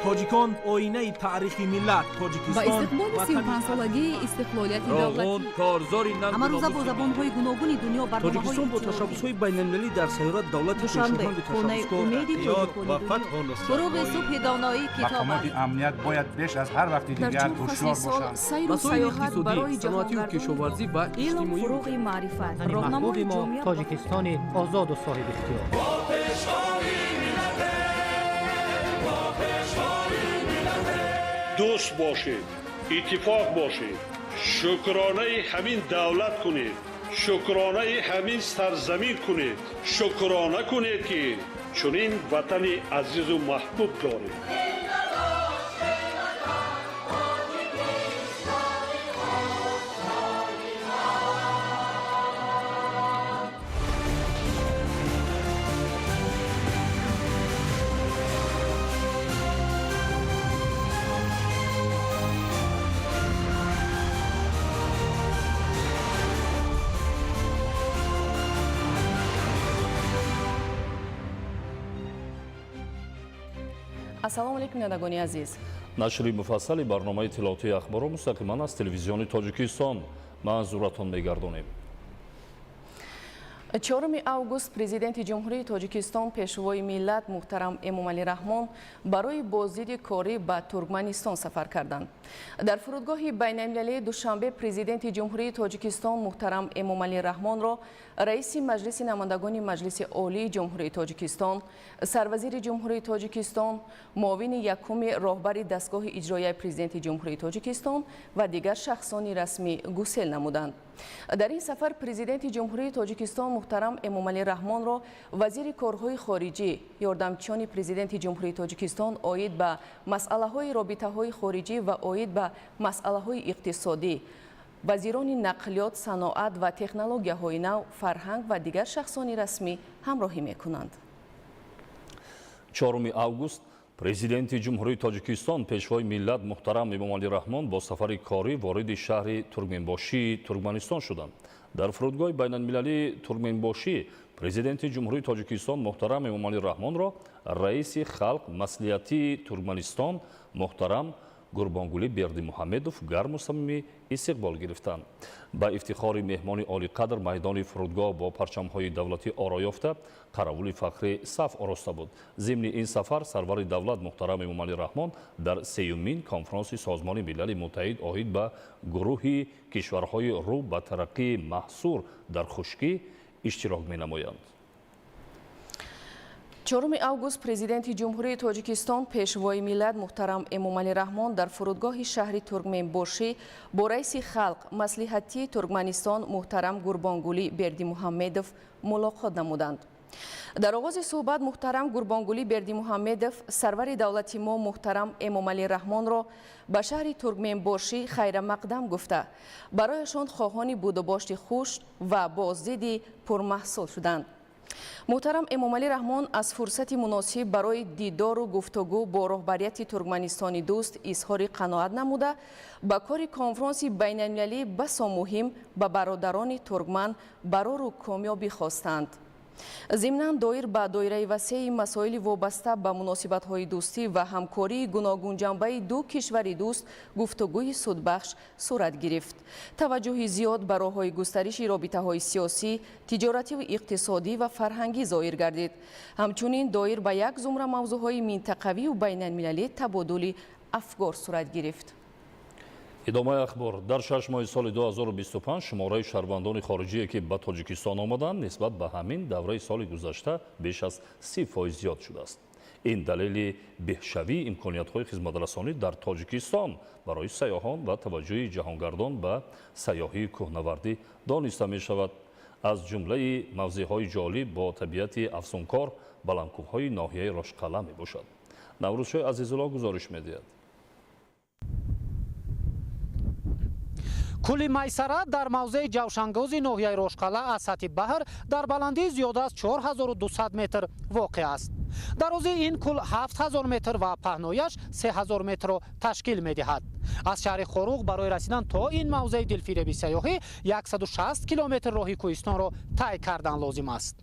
Тоҷикон оинаи таърихи миллат. Тоҷикистон ба истиқболи 35-солагии истиқлолияти давлатӣ. Корзори ҳамарӯза бо забонҳои гуногуни дунё. Тоҷикистон бо ташаббусҳои байналмилалӣ дар сайёра давлати Душанбе, хонаи умеди ва фатҳу нусрат. Фуруғи субҳи доноӣ китоб аст. Мақомоти амният бояд беш аз ҳар вақти Дар дигар чор фасли ҳушёр сол бошанд. сайру Масоили саёҳат иқтисодӣ, барои саноатию ҷаҳонгардони кишоварзӣ ва Илм иҷтимоӣ. фуруғи маърифат, Ватани роҳнамои маҳбуби мо ҷомеа. Тоҷикистони озоду соҳибихтиёр. Дӯст бошед, иттифоқ бошед, шукронаи ҳамин давлат кунед, шукронаи ҳамин сарзамин кунед, шукрона кунед, ки чунин ватани азизу маҳбуб доред. Ассалому алайкум, бинандагони азиз. Нашри муфассали барномаи иттилоотии ахборро мустақиман аз телевизиони Тоҷикистон манзуратон мегардонем. 4 август Президенти Ҷумҳурии Тоҷикистон, Пешвои миллат муҳтарам Эмомалӣ Раҳмон барои боздиди корӣ ба Туркманистон сафар карданд. Дар фурудгоҳи байналмилалии Душанбе Президенти Ҷумҳурии Тоҷикистон муҳтарам Эмомалӣ Раҳмонро Раиси Маҷлиси намояндагони Маҷлиси Олии Ҷумҳурии Тоҷикистон, Сарвазири Ҷумҳурии Тоҷикистон, муовини якуми роҳбари дастгоҳи иҷроияи Президенти Ҷумҳурии Тоҷикистон ва дигар шахсони расмӣ гусел намуданд. Дар ин сафар Президенти Ҷумҳурии Тоҷикистон муҳтарам Эмомалӣ Раҳмонро вазири корҳои хориҷӣ, ёрдамчиёни Президенти Ҷумҳурии Тоҷикистон оид ба масъалаҳои робитаҳои хориҷӣ ва оид ба масъалаҳои иқтисодӣ, вазирони нақлиёт, саноат ва технологияҳои нав, фарҳанг ва дигар шахсони расмӣ ҳамроҳӣ мекунанд. 4 август Президенти Ҷумҳурии Тоҷикистон, Пешвои миллат муҳтарам Эмомалӣ Раҳмон бо сафари корӣ вориди шаҳри Туркменбошии Туркманистон шуданд. Дар фурудгоҳи байналмилалии Туркменбошӣ Президенти Ҷумҳурии Тоҷикистон муҳтарам Эмомалӣ Раҳмонро Раиси Халқ Маслиҳатии Туркманистон муҳтарам Гурбонгулӣ Бердимуҳаммедов гарму самимӣ истиқбол гирифтанд. Ба ифтихори меҳмони олиқадр майдони фурудгоҳ бо парчамҳои давлатӣ оро ёфта, қаравули фахрӣ саф ороста буд. Зимни ин сафар сарвари давлат муҳтарам Эмомалӣ Раҳмон дар сеюмин конфронси Созмони Милали Муттаҳид оид ба гурӯҳи кишварҳои рӯ ба тараққии маҳсур дар хушкӣ иштирок менамоянд. 4 август Президенти Ҷумҳурии Тоҷикистон, Пешвои миллат муҳтарам Эмомалӣ Раҳмон дар фурудгоҳи шаҳри Туркменбошӣ бо Раиси Халқ Маслиҳатии Туркманистон муҳтарам Гурбонгулӣ Бердимуҳаммедов мулоқот намуданд. Дар оғози суҳбат муҳтарам Гурбонгулӣ Бердимуҳаммедов сарвари давлати мо муҳтарам Эмомалӣ Раҳмонро ба шаҳри Туркменбошӣ хайрамақдам гуфта, барояшон хоҳони будубошти хуш ва боздиди пурмаҳсул шуданд. Муҳтарам Эмомалӣ Раҳмон аз фурсати муносиб барои дидору гуфтугӯ бо роҳбарияти туркманистони дӯст изҳори қаноат намуда, ба кори конфронси байналмилалӣ басо муҳим ба бародарони туркман барору комёбӣ хостанд. Зимнан, доир ба доираи васеи масоили вобаста ба муносибатҳои дӯстӣ ва ҳамкории гуногунҷанбаи ду кишвари дӯст гуфтугӯи судбахш сурат гирифт. Таваҷҷӯҳи зиёд ба роҳҳои густариши робитаҳои сиёсӣ, тиҷоративу иқтисодӣ ва фарҳангӣ зоҳир гардид. Ҳамчунин, доир ба як зумра мавзӯъҳои минтақавию байналмилалӣ табодули афкор сурат гирифт. Идомаи ахбор. Дар 6 моҳи соли 2025 шумораи шаҳрвандони хориҷие, ки ба Тоҷикистон омаданд, нисбат ба ҳамин давраи соли гузашта беш аз 30% зиёд шудааст. Ин далели беҳшавии имкониятҳои хизматрасонӣ дар Тоҷикистон барои сайёҳон ва таваҷҷӯҳи ҷаҳонгардон ба сайёҳии кӯҳнавардӣ дониста мешавад. Аз ҷумлаи мавзеъҳои ҷолиб бо табиати афсункор баландкӯҳҳои ноҳияи Рошқалъа мебошад. Наврӯзшоҳи Азизулло гузориш медиҳад. Кӯли Майсара дар мавзеи Ҷавшангози ноҳияи Рошқалъа аз сатҳи баҳр дар баландии зиёда аз 4200 метр воқеъ аст. Дарозии ин кӯл 7000 метр ва паҳнояш 3000 метрро ташкил медиҳад. Аз шаҳри Хоруғ барои расидан то ин мавзеи дилфиреби сайёҳӣ 160 километр роҳи кӯҳистонро тай кардан лозим аст.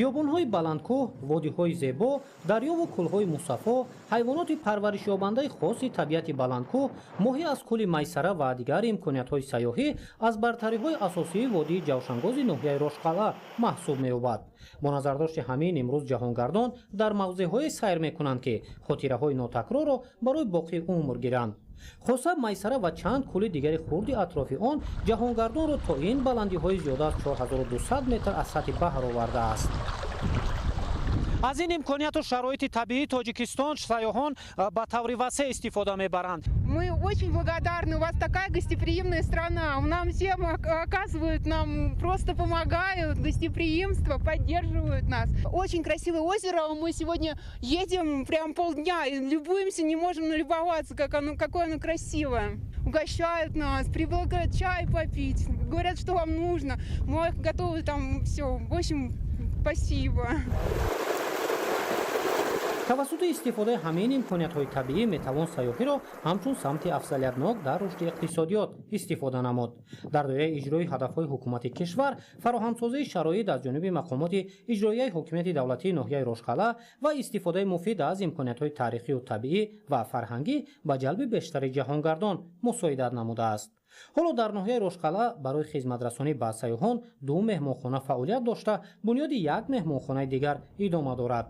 Биёбонҳои баландкӯҳ, водиҳои зебо, дарёву кӯлҳои мусаффо, ҳайвоноти парваришёбандаи хоси табиати баландкӯҳ, моҳӣ аз кӯли Майсара ва дигар имкониятҳои сайёҳӣ аз бартариҳои асосии водии Ҷавшангози ноҳияи Рошқалъа маҳсуб меёбад. Бо назардошти ҳамин имрӯз ҷаҳонгардон дар мавзеъҳое сайр мекунанд, ки хотираҳои нотакрорро барои боқии умр гиранд. Хоса Майсара ва чанд кӯли дигари хурди атрофи он ҷаҳонгардонро то ин баландиҳои зиёда аз 4200 метр аз сатҳи баҳр овардааст. Аз ин имконияту шароити табиии Тоҷикистон сайёҳон ба таври васеъ истифода мебаранд. Мы очень благодарны, у вас такая гостеприимная страна. Нам всем оказывают, нам просто помогают, гостеприимство, поддерживают нас. Очень красивое озеро, мы сегодня едем прям полдня, и любуемся, не можем налюбоваться, какое оно красивое. Угощают нас, предлагают чай попить, говорят, что вам нужно. Мы готовы там все, в общем, спасибо. Тавассути истифодаи ҳамин имкониятҳои табиӣ метавон сайёҳиро ҳамчун самти афзалиятнок дар рушди иқтисодиёт истифода намуд. Дар доираи иҷрои ҳадафҳои ҳукумати кишвар, фароҳамсозии шароит аз ҷониби мақомоти иҷроияи ҳокимияти давлатии ноҳияи Рошқалъа ва истифодаи муфид аз имкониятҳои таърихию табиӣ ва фарҳангӣ ба ҷалби бештари ҷаҳонгардон мусоидат намудааст. Ҳоло дар ноҳияи Рошқалъа барои хизматрасонӣ ба сайёҳон ду меҳмонхона фаъолият дошта, бунёди як меҳмонхонаи дигар идома дорад.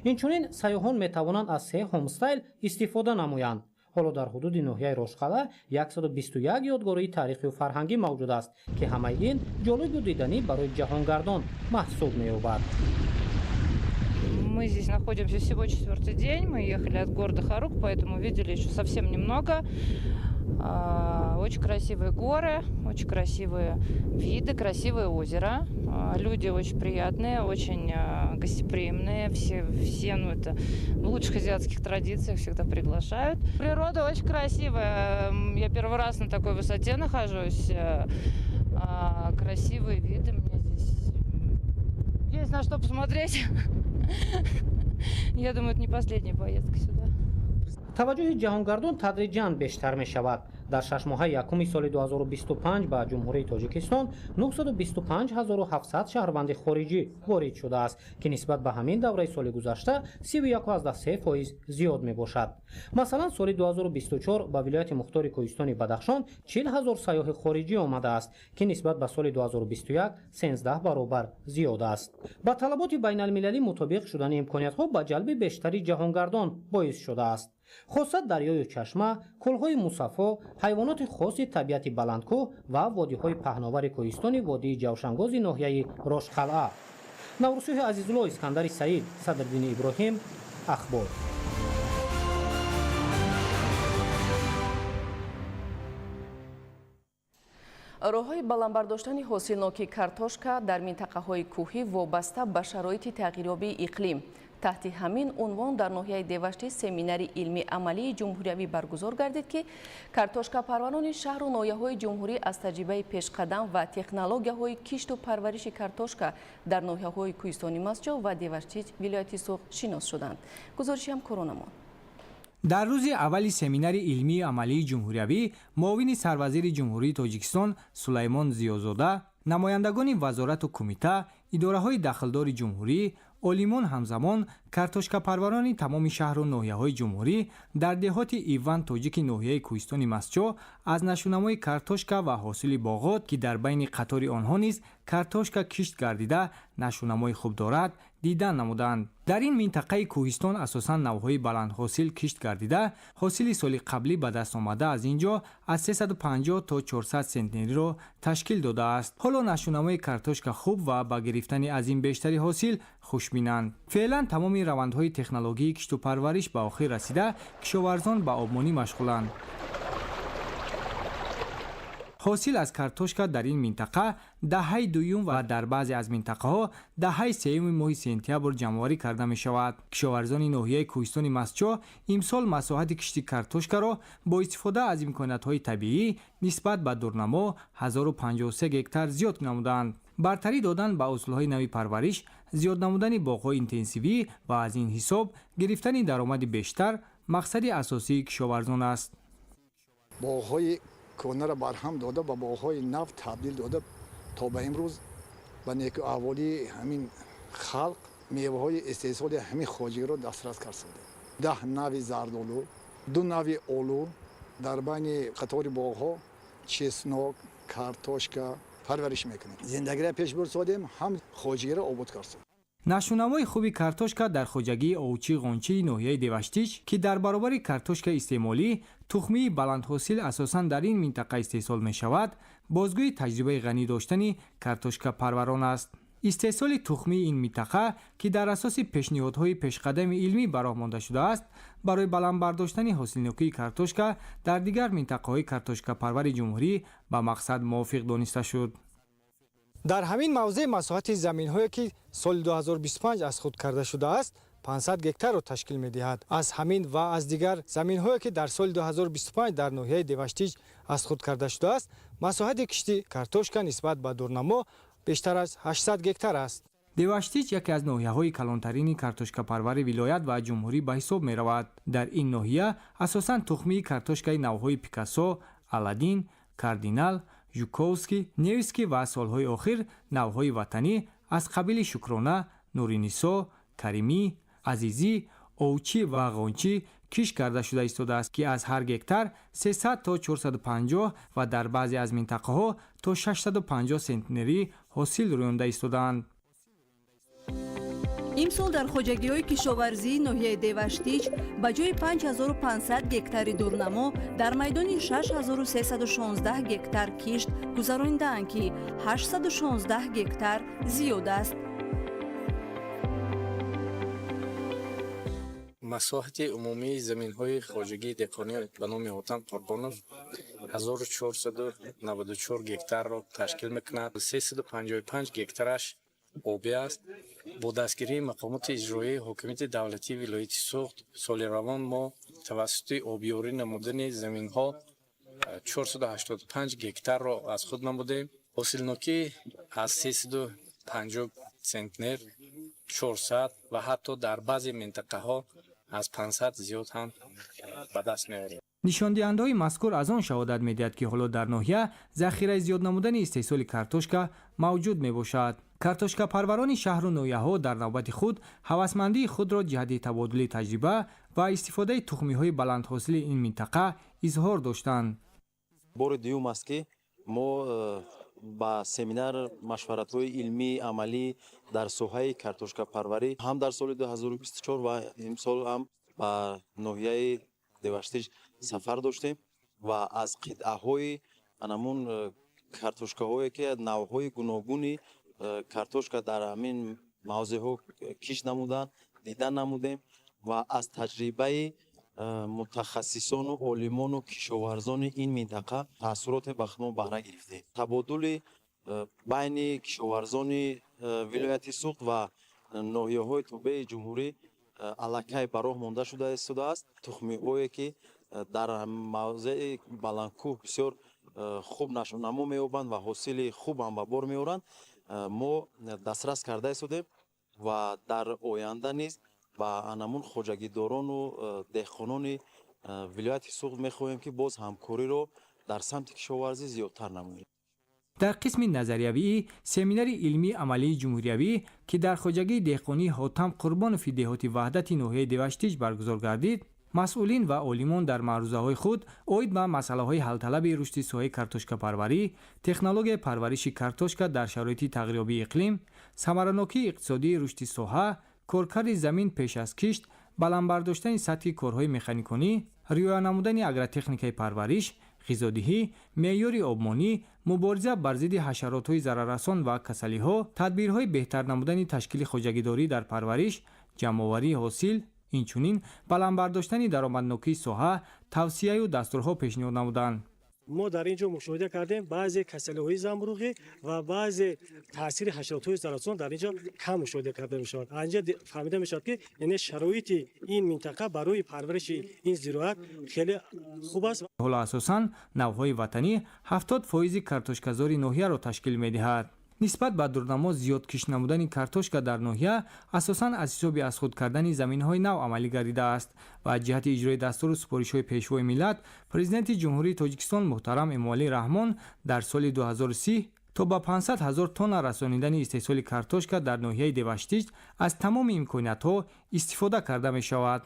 Инчунин сайёҳон метавонанд аз се ҳомстайл истифода намоянд. Ҳоло дар ҳудуди ноҳияи Рошқалъа 121 ёдгории таърихию фарҳангӣ мавҷуд аст, ки ҳамаи ин ҷолибу диданӣ барои ҷаҳонгардон маҳсуб меёбад. Мы здесь находимся всего четвертый день. Мы ехали от города Хоруг, поэтому видели еще совсем немного. Очень красивые горы, очень красивые виды, красивое озеро. Люди очень приятные, очень гостеприимные. Все, ну, это в лучших азиатских традициях всегда приглашают. Природа очень красивая. Я первый раз на такой высоте нахожусь. Красивые виды. Мне здесь есть на что посмотреть. Я думаю, это не последняя поездка сюда. Таваҷҷӯҳи ҷаҳонгардон тадриҷан бештар мешавад. Дар 6 моҳаи якуми соли 2025 ба Ҷумҳурии Тоҷикистон 925 700 шаҳрванди хориҷӣ ворид шудааст, ки нисбат ба ҳамин давраи соли гузашта 31,3% зиёд мебошад. Масалан, соли 2024 ба вилояти мухтори кӯҳистони Бадахшон 40 ҳазор сайёҳи хориҷӣ омадааст, ки нисбат ба соли 2021 13 баробар зиёд аст. Ба талаботи байналмилалӣ мутобиқ шудани имкониятҳо ба ҷалби бештари ҷаҳонгардон боис шудааст. Хоса дарёю чашма, кӯлҳои мусаффо, ҳайвоноти хоси табиати баландкӯҳ ва водиҳои паҳновари кӯҳистони водии Ҷавшангози ноҳияи Рошқалъа. Наврӯзшоҳи Азизулло, Искандари Саид, Садриддини Иброҳим, Ахбор. Роҳҳои баландбардоштани ҳосилнокии картошка дар минтақаҳои кӯҳӣ вобаста ба шароити тағйирёбии иқлим. Таҳти ҳамин унвон дар ноҳияи Деваштич семинари илмии амалии ҷумҳуриявӣ баргузор гардид, ки картошкапарварони шаҳру ноҳияҳои ҷумҳурӣ аз таҷрибаи пешқадам ва технологияҳои кишту парвариши картошка дар ноҳияҳои кӯҳистони Мастчоҳ ва Деваштич вилояти Суғд шинос шуданд. Гузориши ҳамкоронамон. Дар рӯзи аввали семинари илмии амалии ҷумҳуриявӣ муовини сарвазири Ҷумҳурии Тоҷикистон Сулаймон Зиёзода, намояндагони вазорату кумита, идораҳои дахлдори ҷумҳурӣ, олимон, ҳамзамон картошкапарварони тамоми шаҳру ноҳияҳои ҷумҳурӣ дар деҳоти Иван Тоҷики ноҳияи кӯҳистони Мастчоҳ аз нашунамои картошка ва ҳосили боғот, ки дар байни қатори онҳо низ картошка кишт гардида нашунамои хуб дорад, дидан намуданд. Дар ин минтақаи кӯҳистон асосан навъҳои баландҳосил кишт гардида, ҳосили соли қаблӣ ба даст омада аз ин ҷо аз 350 то 400 сентнериро ташкил додааст. Ҳоло нашунамои картошка хуб ва ба гирифтани аз ин бештари ҳосил хушбинанд. Феълан тамоми равандҳои технологии кишту парвариш ба охир расида, кишоварзон ба обмонӣ машғуланд. Ҳосил аз картошка дар ин минтақа даҳаи дуюм ва дар баъзе аз минтақаҳо даҳаи сеюми моҳи сентябр ҷамъоварӣ карда мешавад. Кишоварзони ноҳияи кӯҳистони Мастчоҳ имсол масоҳати кишти картошкаро бо истифода аз имкониятҳои табиӣ нисбат ба дурнамо 1053 гектар зиёд намуданд. Бартарӣ додан ба усулҳои нави парвариш, зиёд намудани боғҳои интенсивӣ ва аз ин ҳисоб гирифтани даромади бештар мақсади асосии кишоварзон аст. Боғҳои кӯҳнаро барҳам дода, ба боғҳои нав табдил дода, то ба имрӯз ба некуаҳволии ҳамин Халқ меваҳои истеҳсоли ҳамин хоҷагиро дастрас кард содем. 10 нави зардолу, 2 нави олу, дар байни қатори боғҳо чеснок, картошка парвариш мекунем. Зиндагиро пеш бурд содем, ҳам хоҷагиро обод кард содем. Нашъунамои хуби картошка дар хоҷагии Овчи Ғончии ноҳияи Деваштич, ки дар баробари картошкаи истеъмолӣ тухмии баландҳосил асосан дар ин минтақа истеҳсол мешавад, бозгӯи таҷрибаи ғанӣ доштани картошкапарварон аст. Истеҳсоли тухмии ин минтақа, ки дар асоси пешниҳодҳои пешқадами илмӣ ба роҳ монда шудааст, барои баланд бардоштани ҳосилнокии картошка дар дигар минтақаҳои картошкапарвари ҷумҳурӣ ба мақсад мувофиқ дониста шуд. Дар ҳамин мавзеъ масоҳати заминҳое, ки соли 2025 аз худ карда шудааст, 500 гектарро ташкил медиҳад. Аз ҳамин ва аз дигар заминҳое, ки дар соли 2025 дар ноҳияи Деваштич аз худ карда шудааст, масоҳати кишти картошка нисбат ба дурнамо бештар аз 800 гектар аст. Деваштич яке аз ноҳияҳои калонтарини картошкапарвари вилоят ва ҷумҳурӣ ба ҳисоб меравад. Дар ин ноҳия асосан тухмии картошкаи навъҳои Пикассо, Аладдин, Кардинал, Жуковский, Невский ва солҳои охир навъҳои ватанӣ аз қабили Шукрона, Нуринисо, Каримӣ, Азизӣ, Овчӣ ва Ғончӣ кишт карда шуда истодааст, ки аз ҳар гектар 300 то 450 ва дар баъзе аз минтақаҳо то 650 сентнерӣ ҳосил рӯёнда истодаанд. Имсол дар хоҷагиҳои кишоварзии ноҳияи Деваштич ба ҷои 5500 гектари дурнамо дар майдони 6316 гектар кишт гузаронидаанд, ки 816 гектар зиёд аст. Масоҳати умумии заминҳои хоҷагии деҳқонӣ ба номи Ҳотам Қурбонов 1494 гектарро ташкил мекунад. 355 гектараш обӣ аст. Бо дастгирии мақомоти иҷроияи ҳокимияти давлатии вилояти Суғд соли равон мо тавассути обёрӣ намудани заминҳо 485 гектарро аз худ намудем. Ҳосилнокӣ аз 350 центнер, 400 ва ҳатто дар баъзе минтақаҳо аз 500 зиёд ҳам ба даст меорем. Нишондиҳандаҳои мазкур аз он шаҳодат медиҳад, ки ҳоло дар ноҳия захираи зиёд намудани истеҳсоли картошка мавҷуд мебошад. Картошкапарварони шаҳру ноҳияҳо дар навбати худ ҳавасмандии худро ҷиҳати табодули таҷриба ва истифодаи тухмиҳои баландҳосили ин минтақа изҳор доштанд. Бори дуюм аст, ки мо ба семинар машваратҳои илмӣ амалӣ дар соҳаи картошкапарварӣ ҳам дар соли 2024 ва имсол ҳам ба ноҳияи Деваштич сафар доштем ва аз қитъаҳои анамун картошкаҳое, ки навъҳои гуногуни картошка дар ҳамин мавзеъҳо кишт намуданд, дида намудем ва аз таҷрибаи мутахассисону олимону кишоварзони ин минтақа таассуроте ба худмо баҳра гирифтем. Табодули байни кишоварзони вилояти Суғд ва ноҳияҳои тобеи ҷумҳурӣ аллакай ба роҳ монда шуда истодааст. Тухмиҳое, ки дар мавзеи баландкӯҳ бисёр хуб нашъунамо меёбанд ва ҳосили хуб ҳам ба бор меоранд, мо дастрас карда истодем ва дар оянда низ ба анамун хоҷагидорону деҳқонони вилояти Суғд мехоҳем, ки боз ҳамкориро дар самти кишоварзӣ зиёдтар намоем. Дар қисми назариявии семинари илмии амалии ҷумҳуриявӣ, ки дар хоҷагии деҳқонии Ҳотам Қурбонови деҳоти Ваҳдати ноҳияи Деваштич баргузор гардид, масъулин ва олимон дар маърузаҳои худ оид ба масъалаҳои ҳалталаби рушди соҳаи картошкапарварӣ, технологияи парвариши картошка дар шароити тағйирёбии иқлим, самаранокии иқтисодии рушди соҳа, коркарди замин пеш аз кишт, баланд бардоштани сатҳи корҳои механиконӣ, риоя намудани агротехникаи парвариш, ғизодиҳӣ, меъёри обмонӣ, мубориза бар зидди ҳашаротҳои зараррасон ва касалиҳо, тадбирҳои беҳтар намудани ташкили хоҷагидорӣ дар парвариш, ҷамъоварии ҳосил, инчунин баланд бардоштани даромаднокии соҳа тавсияю дастурҳо пешниҳод намуданд. Мо дар ин ҷо мушоҳида кардем, баъзе касалиҳои замбуруғӣ ва баъзе таъсири ҳашаротҳои зараррасон дар ин ҷо кам мушоҳида карда мешавад. Аз ин ҷо фаҳмида мешавад, ки яъне шароити ин минтақа барои парвариши ин зироат хеле хуб аст. Ҳоло асосан навъҳои ватанӣ 70% картошказори ноҳияро ташкил медиҳад. Нисбат ба дурнамо зиёд кишт намудани картошка дар ноҳия асосан аз ҳисоби аз худ кардани заминҳои нав амалӣ гардидааст ва ҷиҳати иҷрои дастуру супоришҳои Пешвои миллат, Президенти Ҷумҳурии Тоҷикистон муҳтарам Эмомалӣ Раҳмон дар соли 2030 То ба 500 ҳазор тонна расонидани истеҳсоли картошка дар ноҳияи Деваштич аз тамоми имкониятҳо истифода карда мешавад.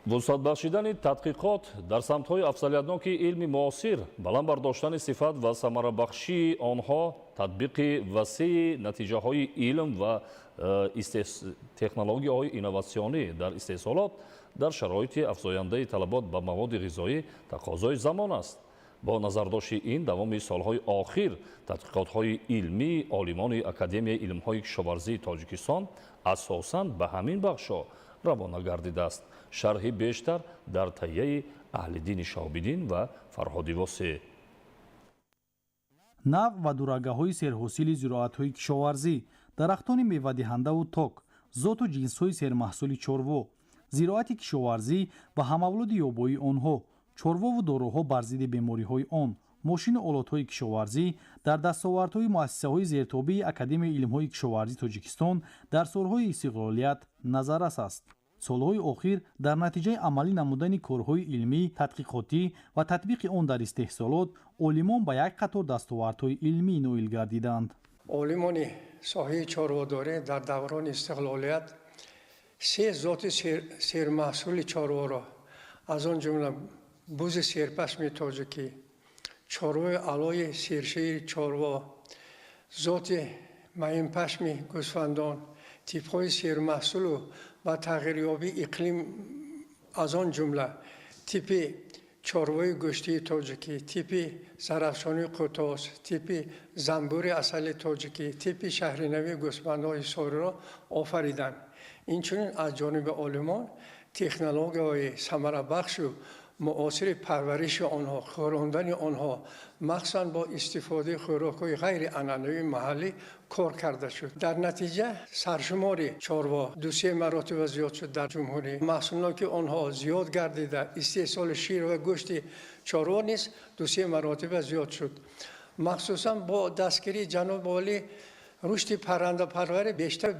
Вусъат бахшидани тадқиқот дар самтҳои афзалиятноки илми муосир, баланд бардоштани сифат ва самарабахшии онҳо, татбиқи васеи натиҷаҳои илм ва технологияҳои инноватсионӣ дар истеҳсолот дар шароити афзояндаи талабот ба маводи ғизоӣ тақозои замон аст. Бо назардошти ин, давоми солҳои охир тадқиқотҳои илмии олимони Академияи илмҳои кишоварзии Тоҷикистон асосан ба ҳамин бахшҳо равона гардидааст. Шарҳи бештар дар таҳияи Аҳлиддини Шоҳбиддин ва Фарҳоди Восеъ. Нав ва дурагаҳои серҳосили зироатҳои кишоварзӣ, дарахтони мевадиҳандаву ток, зоту ҷинсҳои сермаҳсули чорво, зироати кишоварзӣ ва ҳамавлоди ёбоии онҳо, чорвову доруҳо бар зидди бемориҳои он, мошину олотҳои кишоварзӣ дар дастовардҳои муассисаҳои зертобии Академияи илмҳои кишоварзии Тоҷикистон дар солҳои истиқлолият назаррас аст. Солҳои охир дар натиҷаи амалӣ намудани корҳои илмӣ, тадқиқотӣ ва татбиқи он дар истеҳсолот олимон ба як қатор дастовардҳои илмӣ ноил гардиданд. Олимони соҳаи чорводорӣ дар даврони истиқлолият се зоти сермаҳсули чорворо, аз он ҷумла бузи серпашми тоҷикӣ, чорвои алои сершири чорво, зоти маинпашми гӯсфандон, типҳои сермаҳсулу ба тағйирёбии иқлим, аз он ҷумла типи чорвои гӯштии тоҷикӣ, типи зарафшонии қӯтос, типи занбури асали тоҷикӣ, типи шаҳринавии гӯсфандҳои ҳисориро офариданд. Инчунин аз ҷониби олимон технологияҳои самарабахшу муосири парвариши онҳо, хӯрондани онҳо, махсусан бо истифодаи хӯрокҳои ғайрианъанавии маҳаллӣ кор карда шуд. Дар натиҷа саршумори чорво 2-3 маротиба зиёд шуд дар ҷумҳурӣ. Маҳсулноки онҳо зиёд гардида, истеҳсоли шир ва гӯшти чорво низ 2-3 маротиба зиёд шуд. Махсусан бо дастгирии ҷаноби олӣ рушди паррандапарварӣ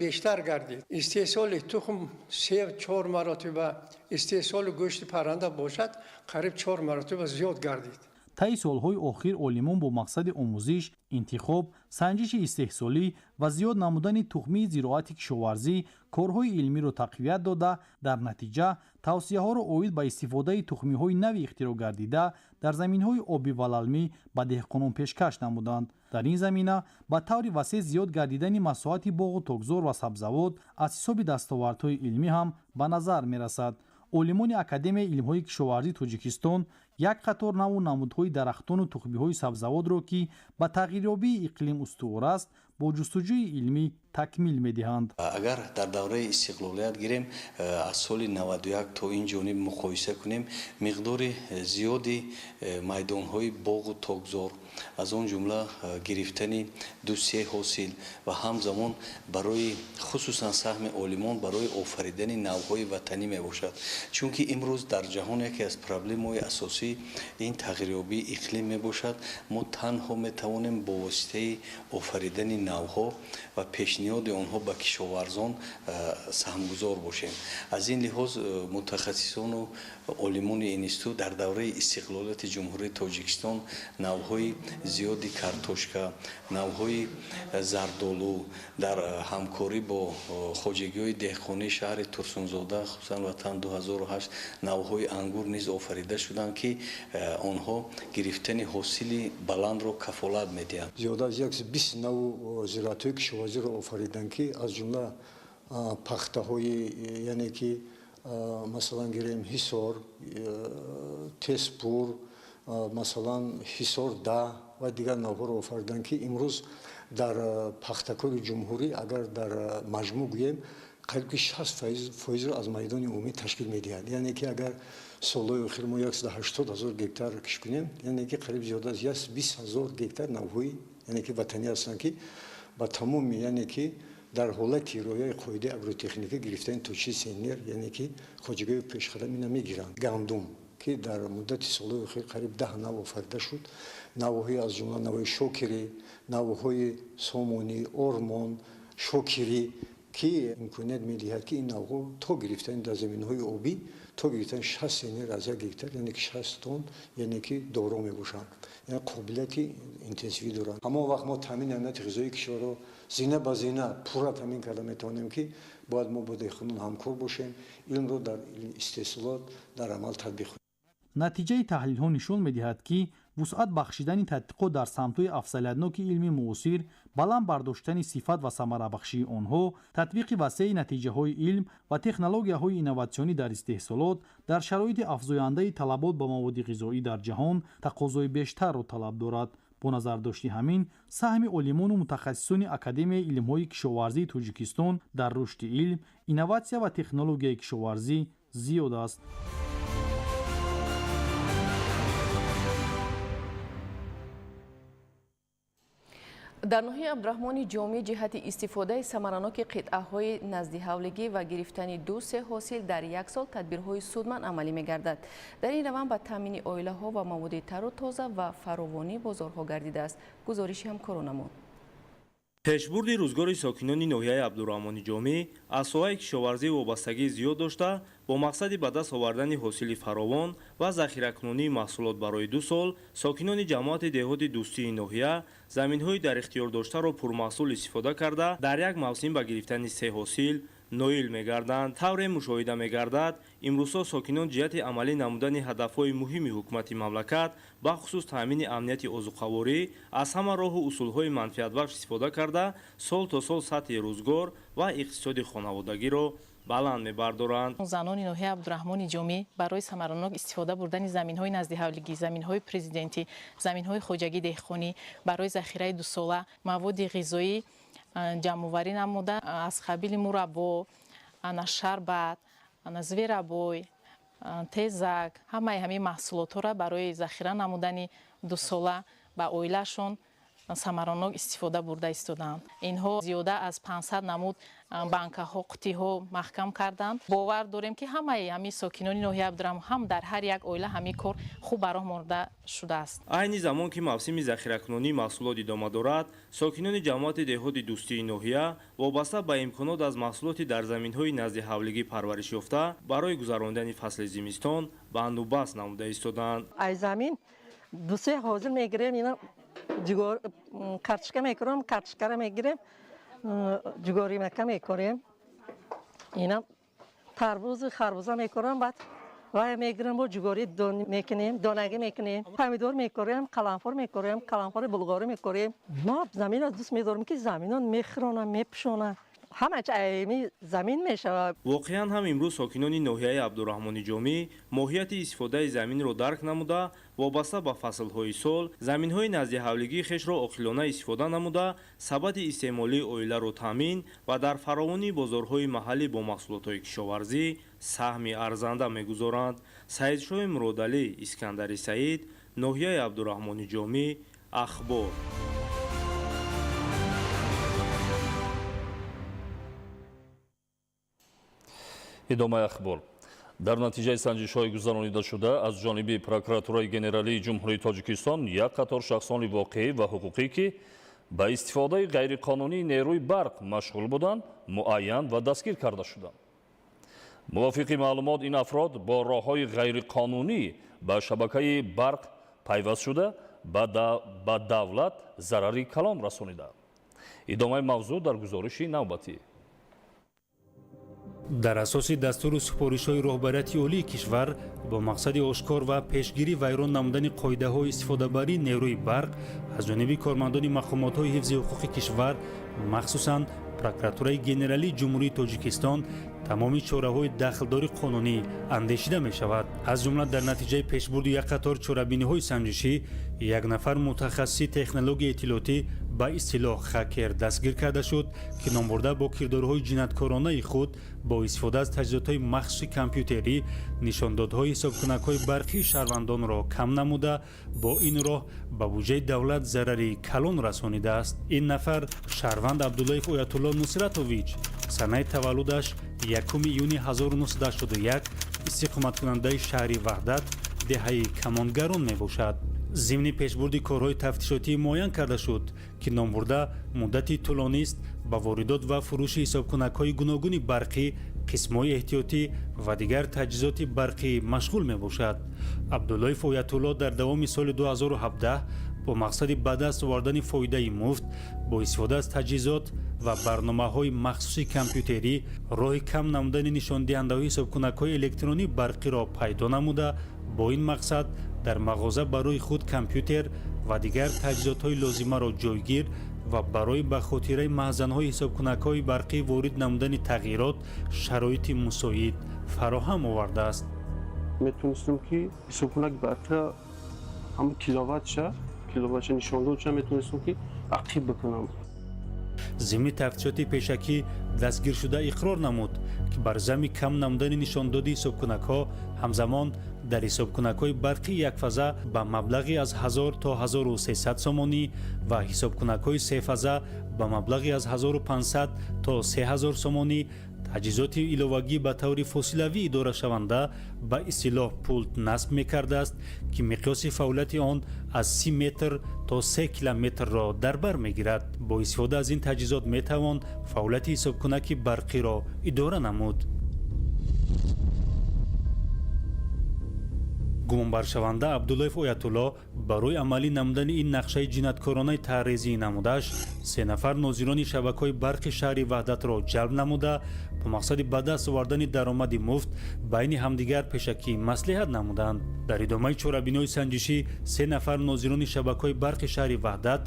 бештар гардид. Истеҳсоли тухм 3-4 маротиба, истеҳсоли гӯшти парранда бошад қариб 4 маротиба зиёд гардид. Таи солҳои охир олимон бо мақсади омӯзиш, интихоб, санҷиши истеҳсолӣ ва зиёд намудани тухмии зироати кишоварзӣ корҳои илмиро тақвият дода, дар натиҷа тавсияҳоро оид ба истифодаи тухмиҳои нави ихтироъ гардида дар заминҳои обӣ ва лалмӣ ба деҳқонон пешкаш намуданд. Дар ин замина ба таври васеъ зиёд гардидани масоҳати боғу токзор ва сабзавот аз ҳисоби дастовардҳои илмӣ ҳам ба назар мерасад. Олимони Академияи илмҳои кишоварзии Тоҷикистон як қатор наву намудҳои дарахтону тухмиҳои сабзавотро, ки ба тағйирёбии иқлим устувор аст, бо ҷустуҷӯи илмӣ такмил медиҳанд. Агар дар давраи истиқлолият гирем, аз соли 91 то ин ҷониб муқоиса кунем, миқдори зиёди майдонҳои боғу токзор, аз он ҷумла гирифтани 2-3 ҳосил ва ҳамзамон барои хусусан саҳми олимон барои офаридани навъҳои ватанӣ мебошад. Чунки имрӯз дар ҷаҳон яке аз проблемаҳои асосӣ ин тағйирёбии иқлим мебошад. Мо танҳо метавонем бо воситаи офаридани навъҳо ва пешниҳоди онҳо ба кишоварзон саҳмгузор бошем. Аз ин лиҳоз мутахассисону олимони институт дар давраи истиқлолияти Ҷумҳурии Тоҷикистон навъҳои зиёди картошка, навъҳои зардолу дар ҳамкорӣ бо хоҷагиҳои деҳқонии шаҳри Турсунзода, хусусан Ватан 2008, навъҳои ангур низ офарида шуданд, ки онҳо гирифтани ҳосили баландро кафолат медиҳанд. Зиёда аз 120 навъ зироатҳои кишоварзиро офариданд, ки аз ҷумла пахтаҳои, яъне ки масалан гирем Ҳисор, Теспур, масалан Ҳисор да ва дигар навъҳоро офариданд, ки имрӯз дар пахтакори ҷумҳурӣ агар дар маҷмӯъ гӯем, қариб ки 60 фоизро аз майдони умумӣ ташкил медиҳад. Яъне ки агар солҳои охир мо 180 ҳазор гектар кишт кунем, яъне ки қариб зиёда аз 120 ҳазор гектар навъҳои, яъне ки ватанӣ ҳастанд, ки ба тамоми, яъне ки дар ҳолати риояи қоидаи агротехникӣ гирифтани то 40 центнер, яъне ки хоҷагиҳои пешқадам ина мегиранд. Гандум, ки дар муддати солҳои охир қариб 10 навъ офарида шуд, навъҳои аз ҷумла навъҳои шокирӣ, навъҳои сомонӣ, ормон, шокирӣ, ки имконият медиҳад, ки ин навъҳо то гирифтани дар заминҳои обӣ То гирифтани 60 центнер аз як гектар, яъне ки 60 тонн, яъне ки доро мебошанд, яъне қобилияти интенсивӣ доранд. Ҳамон вақт мо таъмини амнияти ғизоии кишварро зина ба зина пурра таъмин карда метавонем, ки бояд мо бо деҳқонон ҳамкор бошем, илмро дар истеҳсолот дар амал татбиқ кунем. Натиҷаи таҳлилҳо нишон медиҳад, ки вусъат бахшидани тадқиқот дар самтҳои афзалиятноки илми муосир, баланд бардоштани сифат ва самарабахшии онҳо, татбиқи васеи натиҷаҳои илм ва технологияҳои инноватсионӣ дар истеҳсолот дар шароити афзояндаи талабот ба маводи ғизоӣ дар ҷаҳон тақозои бештарро талаб дорад. Бо назардошти ҳамин, саҳми олимону мутахассисони Академияи илмҳои кишоварзии Тоҷикистон дар рушди илм, инноватсия ва технологияи кишоварзӣ зиёд аст. Дар ноҳияи Абдураҳмони Ҷомӣ ҷиҳати истифодаи самараноки қитъаҳои наздиҳавлигӣ ва гирифтани 2-3 ҳосил дар як сол тадбирҳои судманд амалӣ мегардад. Дар ин раванд ба таъмини оилаҳо ва маводи тару тоза ва фаровонии бозорҳо гардидааст. Гузориши ҳамкоронамон. Пешбурди рӯзгори сокинони ноҳияи Абдураҳмони Ҷомӣ аз соҳаи кишоварзӣ вобастагӣ зиёд дошта, бо мақсади ба даст овардани ҳосили фаровон ва захиракунонии маҳсулот барои 2 сол, сокинони ҷамоати деҳоти Дӯстии ноҳия заминҳои дар ихтиёр доштаро пурмаҳсул истифода карда, дар як мавсим ба гирифтани 3 ҳосил ноил мегарданд. Тавре мушоҳида мегардад, имрӯзҳо сокинон ҷиҳати амалӣ намудани ҳадафҳои муҳими ҳукумати мамлакат, бахусус таъмини амнияти озуқаворӣ, аз ҳама роҳу усулҳои манфиатбахш истифода карда, сол то сол сатҳи рӯзгор ва иқтисоди хонаводагиро баланд мебардоранд. Занони ноҳияи Абдураҳмони Ҷомӣ барои самаранок истифода бурдани заминҳои наздиҳавлигӣ, заминҳои президентӣ, заминҳои хоҷагӣ деҳқонӣ барои захираи дусола маводи ғизоӣ ҷамъоварӣ намуда, аз қабили мураббо, шарбат, зверобой, тезак, ҳамаи ҳамин маҳсулотҳоро барои захира намудани дусола ба оилаашон самаранок истифода бурда истодаанд. Инҳо зиёда аз 500 намуд банкаҳо, қутиҳо маҳкам карданд. Бовар дорем, ки ҳамаи ҳамин сокинони ноҳияи Абдураҳмон ҳам дар ҳар як оила ҳамин кор хуб ба роҳ монда шудааст. Айни замон ки мавсими захиракунонии маҳсулот идома дорад, сокинони ҷамоати деҳоти Дӯстии ноҳия вобаста ба имконот аз маҳсулоти дар заминҳои наздиҳавлигӣ парвариш ёфта барои гузарондани фасли зимистон бандубаст намуда истодаанд. Ай замин 2-3 ҳозир мегирем, ина картошка мекунам, картошкаро мегирем, ҷугоримака мекорем, ина тарбузу харбуза мекорам, баъд вай мегирем, бо ҷугори мекунем, донагӣ мекунем, помидор мекорем, қаламфор мекорем, қаламфори булғорӣ мекорем. Мо заминро дӯст медорем, ки заминон мехӯронам, мепӯшонам, ҳама чи айми замин мешавад. Воқеан ҳам имрӯз сокинони ноҳияи Абдураҳмони Ҷомӣ моҳияти истифодаи заминро дарк намуда, вобаста ба фаслҳои сол заминҳои наздиҳавлигии хешро оқилона истифода намуда, сабади истеъмолии оиларо таъмин ва дар фаровонии бозорҳои маҳаллӣ бо маҳсулотҳои кишоварзӣ саҳми арзанда мегузоранд. Саидшоҳи Муродалӣ, Искандари Саид, ноҳияи Абдураҳмони Ҷомӣ, Ахбор. Идомаи ахбор. Дар натиҷаи санҷишҳои гузаронидашуда аз ҷониби Прокуратураи Генералии Ҷумҳурии Тоҷикистон як қатор шахсони воқеӣ ва ҳуқуқӣ, ки ба истифодаи ғайриқонунии нерӯи барқ машғул буданд, муайян ва дастгир карда шуданд. Мувофиқи маълумот, ин афрод бо роҳҳои ғайриқонунӣ ба шабакаи барқ пайваст шуда, ба давлат зарари калон расонидаанд. Идомаи мавзӯъ дар гузориши навбатӣ. Дар асоси дастуру супоришҳои роҳбарияти олии кишвар бо мақсади ошкор ва пешгирӣ вайрон намудани қоидаҳои истифодабарии нерӯи барқ аз ҷониби кормандони мақомотҳои ҳифзи ҳуқуқи кишвар, махсусан Прокуратураи Генералии Ҷумҳурии Тоҷикистон, тамоми чораҳои дахлдори қонунӣ андешида мешавад. Аз ҷумла дар натиҷаи пешбурди як қатор чорабиниҳои санҷишӣ як нафар мутахассиси технологияи иттилоотӣ ба истилоҳ хакер дастгир карда шуд, ки номбурда бо кирдорҳои ҷинояткоронаи худ бо истифода аз таҷҳизотҳои махсуси компютерӣ нишондодҳои ҳисобкунакҳои барқии шаҳрвандонро кам намуда, бо ин роҳ ба буҷаи давлат зарари калон расонидааст. Ин нафар шаҳрванд Абдуллоев Оятулло Нусратович, санаи таваллудаш 1 июни 1981, истиқоматкунандаи шаҳри Ваҳдат, деҳаи Камонгарон мебошад. Зимни пешбурди корҳои тафтишотӣ муайян карда шуд, ки номбурда муддати тӯлонист ба воридот ва фурӯши ҳисобкунакҳои гуногуни барқӣ қисмҳои эҳтиётӣ ва дигар таҷҳизоти барқӣ машғул мебошад. Абдуллоев Оятулло дар давоми соли 2017 бо мақсади ба даст овардани фоидаи муфт бо истифода аз таҷҳизот ва барномаҳои махсуси компютерӣ роҳи кам намудани нишондиҳандаҳои ҳисобкунакҳои электронии барқиро пайдо намуда, бо ин мақсад дар мағоза барои худ компютер ва дигар таҷҳизотҳои лозимаро ҷойгир ва барои ба хотираи маҳзанҳои ҳисобкунакҳои барқӣ ворид намудани тағйирот шароити мусоид фароҳам овардааст. Метонистам ки ҳисобкунаки барқиро ҳамн киловаттша киловаттша нишондодша метонистам ки ақиб бикунам. Зимни тафтишоти пешакӣ дастгиршуда иқрор намуд, ки бар зами кам намудани нишондоди ҳисобкунакҳо ҳамзамон дар ҳисобкунакҳои барқии якфаза ба маблағи аз 1000 то 1300 сомонӣ ва ҳисобкунакҳои сефаза ба маблағи аз 1500 то 3000 сомонӣ таҷҳизоти иловагӣ ба таври фосилавӣ идорашаванда ба истилоҳ пулт насб мекардааст, ки миқёси фаъолияти он аз 30 метр то 3 километрро дар бар мегирад. Бо истифода аз ин таҷҳизот метавон фаъолияти ҳисобкунаки барқиро идора намуд. Гумонбаршаванда Абдуллоев Оятулло барои амалӣ намудани ин нақшаи ҷинояткоронаи таърезии намудааш се нафар нозирони шабакаҳои барқи шаҳри Ваҳдатро ҷалб намуда, бо мақсади ба даст овардани даромади муфт байни ҳамдигар пешакӣ маслиҳат намуданд. Дар идомаи чорабиниҳои санҷишӣ се нафар нозирони шабакаҳои барқи шаҳри Ваҳдат: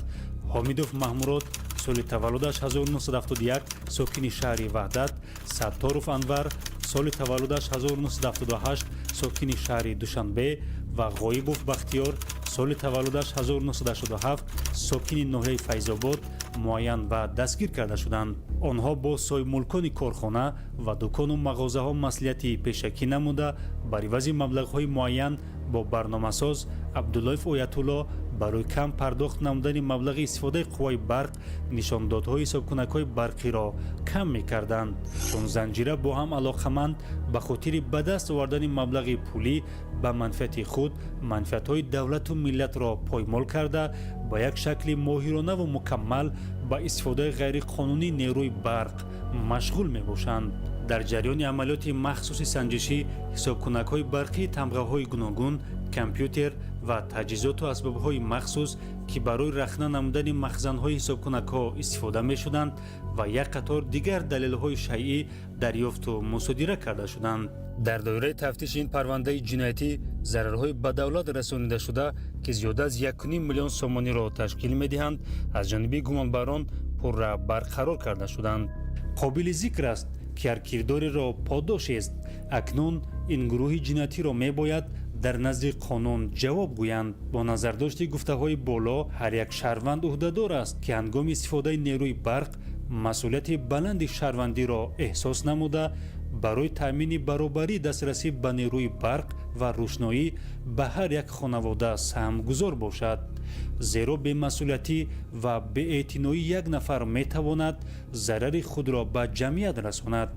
Ҳомидов Маҳмурод, соли таваллудаш 1971, сокини шаҳри Ваҳдат, Сатторов Анвар, соли таваллудаш 1978, сокини шаҳри Душанбе ва Ғоибов Бахтиёр, соли таваллудаш 1987, сокини ноҳияи Файзобод муайян ва дастгир карда шуданд. Онҳо бо соҳибмулкони корхона ва дукону мағозаҳо маслиҳати пешакӣ намуда, бар ивази маблағҳои муайян бо барномасоз Абдуллоев Оятулло барои кам пардохт намудани маблағи истифодаи қувваи барқ нишондодҳои ҳисобкунакҳои барқиро кам мекарданд. Чун занҷира бо ҳам алоқаманд, ба хотири ба даст овардани маблағи пулӣ ба манфиати худ манфиатҳои давлату миллатро поймол карда, ба як шакли моҳиронаву мукаммал ба истифодаи ғайриқонунии нерӯи барқ машғул мебошанд. Дар ҷараёни амалиёти махсуси санҷишӣ ҳисобкунакҳои барқии тамғаҳои гуногун, компютер ва таҷҳизоту асбобҳои махсус, ки барои рахна намудани махзанҳои ҳисобкунакҳо истифода мешуданд, ва як қатор дигар далелҳои шайъӣ дарёфту мусодира карда шуданд. Дар доираи тафтиши ин парвандаи ҷиноятӣ зарарҳои ба давлат расонидашуда, ки зиёда аз 1,5 миллион сомониро ташкил медиҳанд, аз ҷониби гумонбарон пурра барқарор карда шуданд. Қобили зикр аст, ки ҳар кирдореро подошест. Акнун ин гурӯҳи ҷиноятиро мебояд дар назди қонун ҷавоб гӯянд. Бо назардошти гуфтаҳои боло ҳар як шаҳрванд ӯҳдадор аст, ки ҳангоми истифодаи нерӯи барқ масъулияти баланди шаҳрвандиро эҳсос намуда, барои таъмини баробарии дастрасӣ ба нерӯи барқ ва рӯшноӣ ба ҳар як хонавода саҳмгузор бошад. Зеро бемасъулиятӣ ва беэътиноӣ як нафар метавонад зарари худро ба ҷамъият расонад.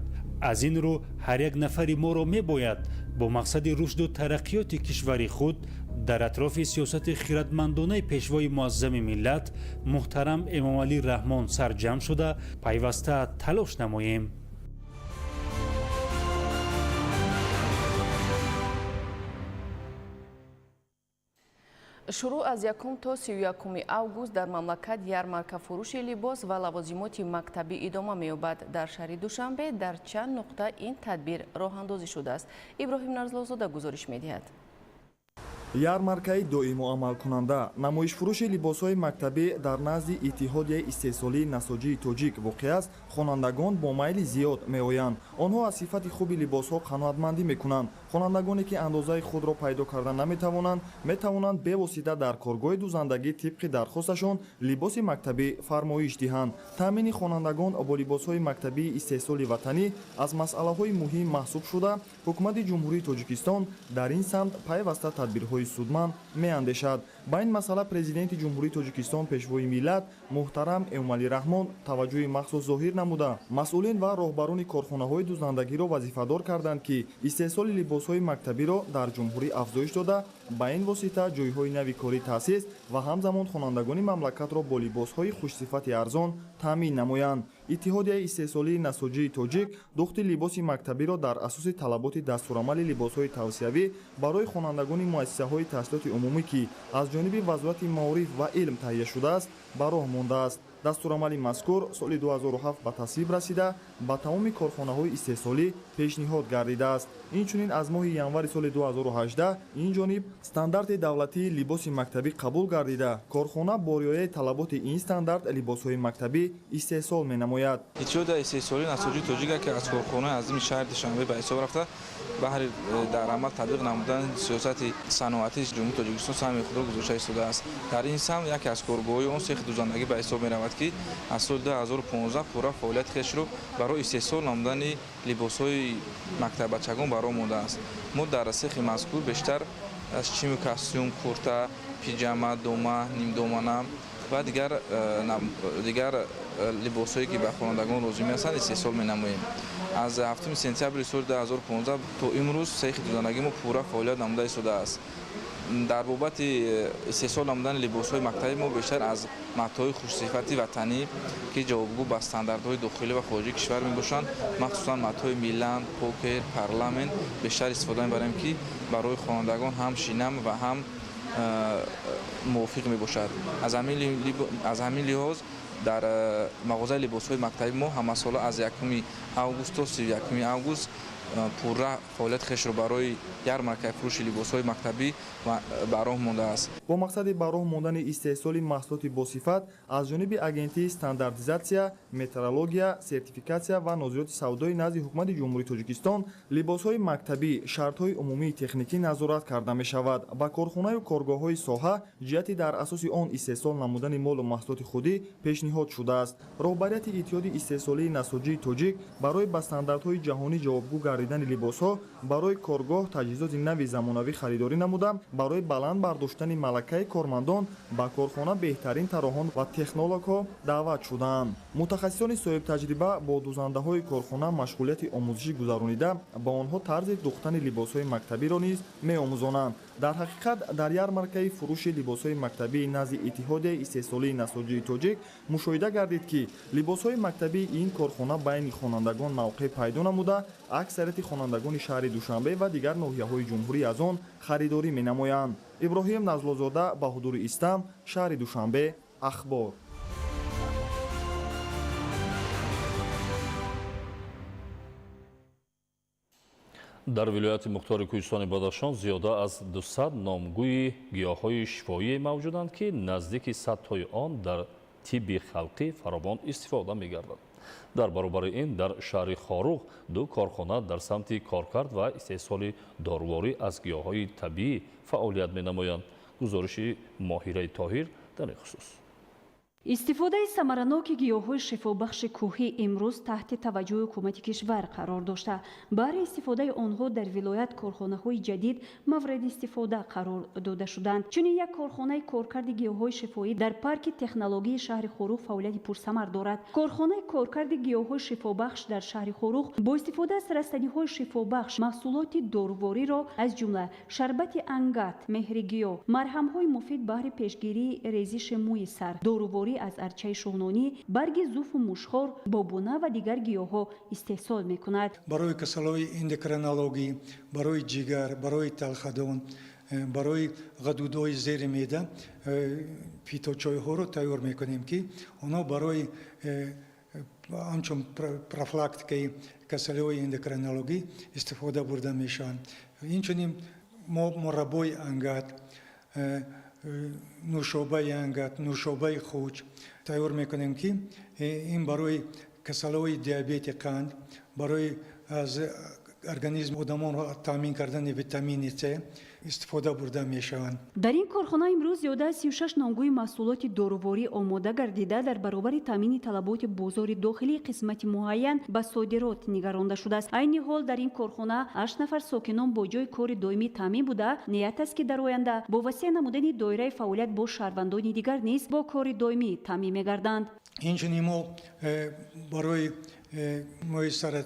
Аз ин рӯ ҳар як нафари моро мебояд бо мақсади рушду тараққиёти кишвари худ дар атрофи сиёсати хиратмандонаи пешвои муаззами миллат муҳтарам Эмомалӣ Раҳмон сарҷамъ шуда пайваста талош намоем. Шурӯъ аз 1 то 31 август дар мамлакат ярмарка фурӯши либос ва лавозимоти мактабӣ идома меёбад. Дар шаҳри Душанбе дар чанд нуқта ин тадбир роҳандозӣ шудааст. Иброҳим Нарзлозода гузориш медиҳад. Ярмаркаи доимо амалкунанда намоишфурӯши либосҳои мактабӣ дар назди Иттиҳодияи истеҳсолии насоҷии тоҷик воқеъ аст. Хонандагон бо майли зиёд меоянд. Онҳо аз сифати хуби либосҳо қаноатмандӣ мекунанд. Хонандагоне ки андозаи худро пайдо карда наметавонанд, метавонанд бевосита дар коргоҳи дузандагӣ тибқи дархосташон либоси мактабӣ фармоиш диҳанд. Таъмини хонандагон бо либосҳои мактабии истеҳсоли ватанӣ аз масъалаҳои муҳим маҳсуб шуда, ҳукумати Ҷумҳурии Тоҷикистон дар ин самт пайваста тадбирҳои судманд меандешад. Ба ин масъала Президенти Ҷумҳурии Тоҷикистон, Пешвои миллат муҳтарам Эмомалӣ Раҳмон таваҷҷӯҳи махсус зоҳир намуда, масъулин ва роҳбарони корхонаҳои дузандагиро вазифадор карданд, ки истеҳсоли либосҳои мактабиро дар ҷумҳурӣ афзоиш дода, ба ин восита ҷойҳои нави корӣ таъсис ва ҳамзамон хонандагони мамлакатро бо либосҳои хушсифати арзон таъмин намоянд. Иттиҳодияи истеҳсолии насоҷии тоҷик духти либоси мактабиро дар асоси талаботи дастурамали либосҳои тавсиявӣ барои хонандагони муассисаҳои таҳсилоти умумӣ, ки аз ҷониби Вазорати маориф ва илм таҳия шудааст, ба роҳ мондааст. Дастурамали мазкур соли 2007 ба тасвиб расида, ба тамоми корхонаҳои истеҳсолӣ пешниҳод гардидааст. Инчунин аз моҳи январи соли 2018 ин ҷониб стандарти давлатии либоси мактабӣ қабул гардида, корхона бо риояи талаботи ин стандарт либосҳои мактабӣ истеҳсол менамояд. Иттиҳодияи истеҳсолии насоҷии тоҷик яке аз корхонаҳои азими шаҳри Душанбе ба ҳисоб рафта, баҳри дар амал татбиқ намудани сиёсати саноатии Ҷумҳурии Тоҷикистон саҳми худро гузошта истодааст. Дар ин самт яке аз коргоҳҳои он сехи дузандагӣ ба ҳисоб меравад, ки аз соли 2015 пурра фаъолияти хешро барои истеҳсол намудани либосҳои мактаббачагон ба роҳ мондааст. Мо дар сехи мазкур бештар аз чиму костюм, курта, пиҷама, дома, нимдомана ва дигар либосҳое, ки ба хонандагон лозим ҳастанд, истеҳсол менамоем. Аз 7 сентябри соли 2015 то имрӯз сехи дузандагии мо пурра фаъолият намуда истодааст. Дар бобати истеҳсол намудани либосҳои мактабӣ мо бештар аз матоъҳои хушсифати ватанӣ, ки ҷавобгӯ ба стандартҳои дохилӣ ва хориҷии кишвар мебошанд, махсусан матоъҳои Милан, Покер, Парламент бештар истифода мебарем, ки барои хонандагон ҳам шинам ва ҳам мувофиқ мебошад. Аз ҳамин лиҳоз дар мағозаи либосҳои мактабӣ мо ҳамасола аз 1 август то 31 август пурра фаъолияти хешро барои ярмаркаи фурӯши либосҳои мактабӣ ба роҳ мондааст. Бо мақсади ба роҳ мондани истеҳсоли маҳсулоти босифат аз ҷониби Агентии стандартизатсия, метрология, сертификатсия ва нозироти савдои назди Ҳукумати Ҷумҳурии Тоҷикистон либосҳои мактабӣ шартҳои умумии техникӣ назорат карда мешавад. Ба корхонаю коргоҳҳои соҳа ҷиҳати дар асоси он истеҳсол намудани молу маҳсулоти худӣ пешниҳод шудааст. Роҳбарияти Иттиҳоди истеҳсолии насоҷии тоҷик барои ба стандартҳои ҷаҳонӣ ҷавобгӯ гардидани либосҳо барои коргоҳ таҷҳизоти нави замонавӣ харидорӣ намуда, барои баланд бардоштани малакаи кормандон ба корхона беҳтарин тарроҳон ва технологҳо даъват шудаанд. Мутахассисони соҳибтаҷриба бо дузандаҳои корхона машғулияти омӯзишӣ гузаронида, ба онҳо тарзи духтани либосҳои мактабиро низ меомӯзонанд. Дар ҳақиқат дар ярмаркаи фурӯши либосҳои мактабии назди Иттиҳодияи истеҳсолии насоҷии тоҷик мушоҳида гардид, ки либосҳои мактабии ин корхона байни хонандагон мавқеъ пайдо намуда, аксарияти хонандагони шаҳри Душанбе ва дигар ноҳияҳои ҷумҳурӣ аз он харидорӣ менамоянд. Иброҳим Назлозода, Баҳодури Истам, шаҳри Душанбе, Ахбор. Дар вилояти мухтори Кӯҳистони Бадахшон зиёда аз 200 номгӯи гиёҳҳои шифоӣ мавҷуданд, ки наздики 100 тои он дар тибби халқӣ фаровон истифода мегардад. Дар баробари ин дар шаҳри Хоруғ ду корхона дар самти коркард ва истеҳсоли доруворӣ аз гиёҳҳои табиӣ фаъолият менамоянд. Гузориши Моҳираи Тоҳир дар ин хусус. Истифодаи самараноки гиёҳҳои шифобахши кӯҳӣ имрӯз таҳти таваҷҷӯҳи ҳукумати кишвар қарор дошта, баҳри истифодаи онҳо дар вилоят корхонаҳои ҷадид мавриди истифода қарор дода шуданд. Чунин як корхонаи коркарди гиёҳҳои шифоӣ дар парки технологии шаҳри Хоруғ фаъолияти пурсамар дорад. Корхонаи коркарди гиёҳҳои шифобахш дар шаҳри Хоруғ бо истифода аз растаниҳои шифобахш маҳсулоти дорувориро аз ҷумла шарбати ангат, меҳригиёҳ, марҳамҳои муфид баҳри пешгирии резиши мӯи сар, доруворӣ аз арчаи шуғнонӣ, барги зуфу мушхор, бобуна ва дигар гиёҳҳо истеҳсол мекунад. Барои касалҳои эндокринологӣ, барои ҷигар, барои талхадон, барои ғадудҳои зери меъда фиточойҳоро тайёр мекунем, ки онҳо барои ҳамчун профилактикаи касалиҳои эндокринологӣ истифода бурда мешаванд. Инчунин мо мураббои ангат, нӯшобаи ангат, нӯшобаи хуч тайёр мекунем, ки ин барои касалиҳои диабети қанд, барои аз организм одамонро таъмин кардани витамини С истифода бурда мешаванд. Дар ин корхона имрӯз зиёда аз 36 номгӯи маҳсулоти доруворӣ омода гардида, дар баробари таъмини талаботи бозори дохилӣ қисмати муайян ба содирот нигаронда шудааст. Айни ҳол дар ин корхона 8 нафар сокинон бо ҷойи кори доимӣ таъмин буда, ният аст, ки дар оянда бо васеъ намудани доираи фаъолият бо шаҳрвандони дигар низ бо кори доимӣ таъмин мегарданд. Инчунин мо барои мӯи сара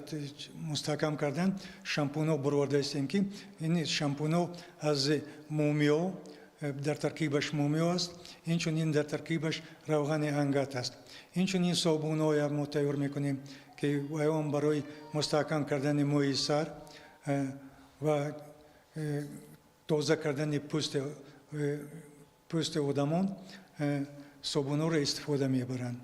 мустаҳкам кардан шампунҳо бурварда истем, ки ин шампунҳо аз мумиё, Дар таркибаш мумиё аст, инчунин дар таркибаш равғани ангат аст. Инчунин собунҳоя мо тайёр мекунем, ки он барои мустаҳкам кардани мӯи сар ва тоза кардани пӯсти одамон собунҳоро истифода мебаранд.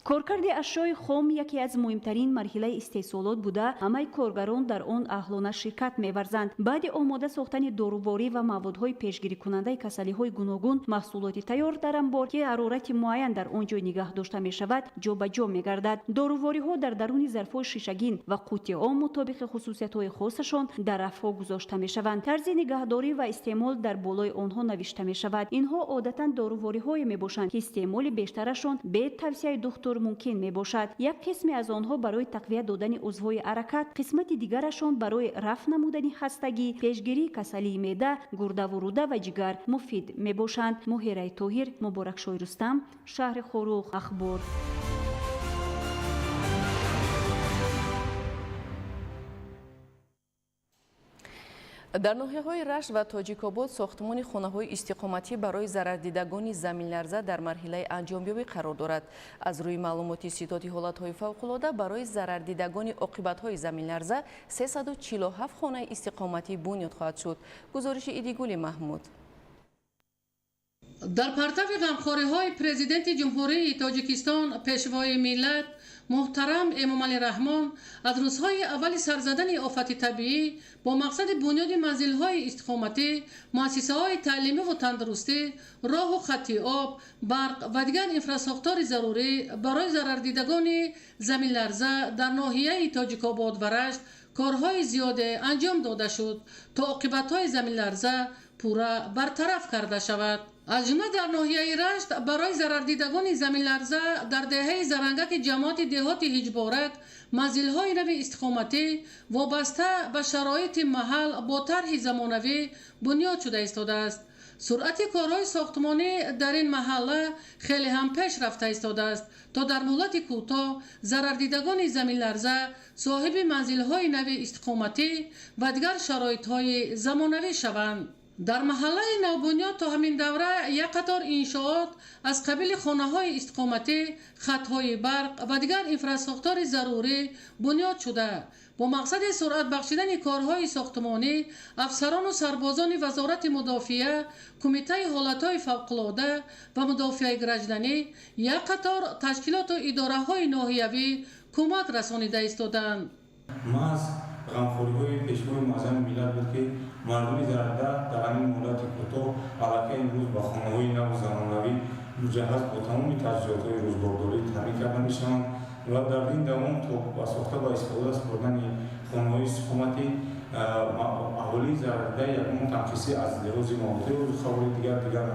Коркарди ашёи хом яке аз муҳимтарин марҳилаи истеҳсолот буда, ҳамаи коргарон дар он аҳлона ширкат меварзанд. Баъди омода сохтани доруворӣ ва маводҳои пешгирикунандаи касалиҳои гуногун, маҳсулоти тайёр дар амбор, ки ҳарорати муайян дар он ҷой нигаҳ дошта мешавад, ҷо ба ҷо мегардад. Дорувориҳо дар даруни зарфҳои шишагин ва қуттиҳо мутобиқи хусусиятҳои хосашон дар рафҳо гузошта мешаванд. Тарзи нигаҳдорӣ ва истеъмол дар болои онҳо навишта мешавад. Инҳо одатан дорувориҳое мебошанд, ки истеъмоли бештарашон бе тавсияи духтур мумкин мебошад. Як қисме аз онҳо барои тақвият додани узвҳои ҳаракат, қисмати дигарашон барои рафъ намудани хастагӣ, пешгирии касалии меъда, гурдаву рӯда ва ҷигар муфид мебошанд. Муҳираи Тоҳир, Муборакшоҳи Рустам, шаҳри Хоруғ, Ахбор. Дар ноҳияҳои Рашт ва Тоҷикобод сохтмони хонаҳои истиқоматӣ барои зарардидагони заминларза дар марҳилаи анҷомёбӣ қарор дорад. Аз рӯи маълумоти Ситоди ҳолатҳои фавқулода, барои зарардидагони оқибатҳои заминларза 347 хонаи истиқоматӣ бунёд хоҳад шуд. Гузориши Идигули Маҳмуд. Дар партави ғамхориҳои Президенти Ҷумҳурии Тоҷикистон, Пешвои миллат муҳтарам Эмомалӣ Раҳмон, аз рӯзҳои аввали сарзадани офати табиӣ бо мақсади бунёди манзилҳои истиқоматӣ, муассисаҳои таълимиву тандурустӣ, роҳу хатти об, барқ ва дигар инфрасохтори зарурӣ барои зарардидагони заминларза дар ноҳияи Тоҷикобод ва Рашт корҳои зиёде анҷом дода шуд, то оқибатҳои заминларза пурра бартараф карда шавад. Аз ҷумла дар ноҳияи Рашт барои зарардидагони заминларза дар деҳаи Зарангаки ҷамоати деҳоти Ҳиҷборак манзилҳои нави истиқоматӣ вобаста ба шароити маҳал бо тарҳи замонавӣ бунёд шуда истодааст. Суръати корҳои сохтмонӣ дар ин маҳалла хеле ҳам пеш рафта истодааст, то дар муҳлати кӯтоҳ зарардидагони заминларза соҳиби манзилҳои нави истиқоматӣ ва дигар шароитҳои замонавӣ шаванд. Дар маҳаллаи навбунёд то ҳамин давра як қатор иншоот аз қабили хонаҳои истиқоматӣ, хатҳои барқ ва дигар инфрасохтори зарурӣ бунёд шуда, бо мақсади суръат бахшидани корҳои сохтмонӣ афсарону сарбозони Вазорати мудофиа, Кумитаи ҳолатҳои фавқулода ва мудофиаи гражданӣ, як қатор ташкилоту идораҳои ноҳиявӣ кӯмак расонида истодаанд. Маҳз ғамхориҳои Пешвои муаззами миллат буд, ки мардуми зарарда дар ҳамин муҳлати кӯтоҳ аллакай имрӯз ба хонаҳои наву замонавӣ муҷаҳҳаз бо тамоми таҷҳизотҳои рӯзгордорӣ таъмин карда мешаванд ва дар ин давом то ба сохта ба истифода супурдани хонаҳои истиқоматӣ аҳолии зарарда ягон танқисӣ аз лиҳози маводҳои озуқаворӣ, дигар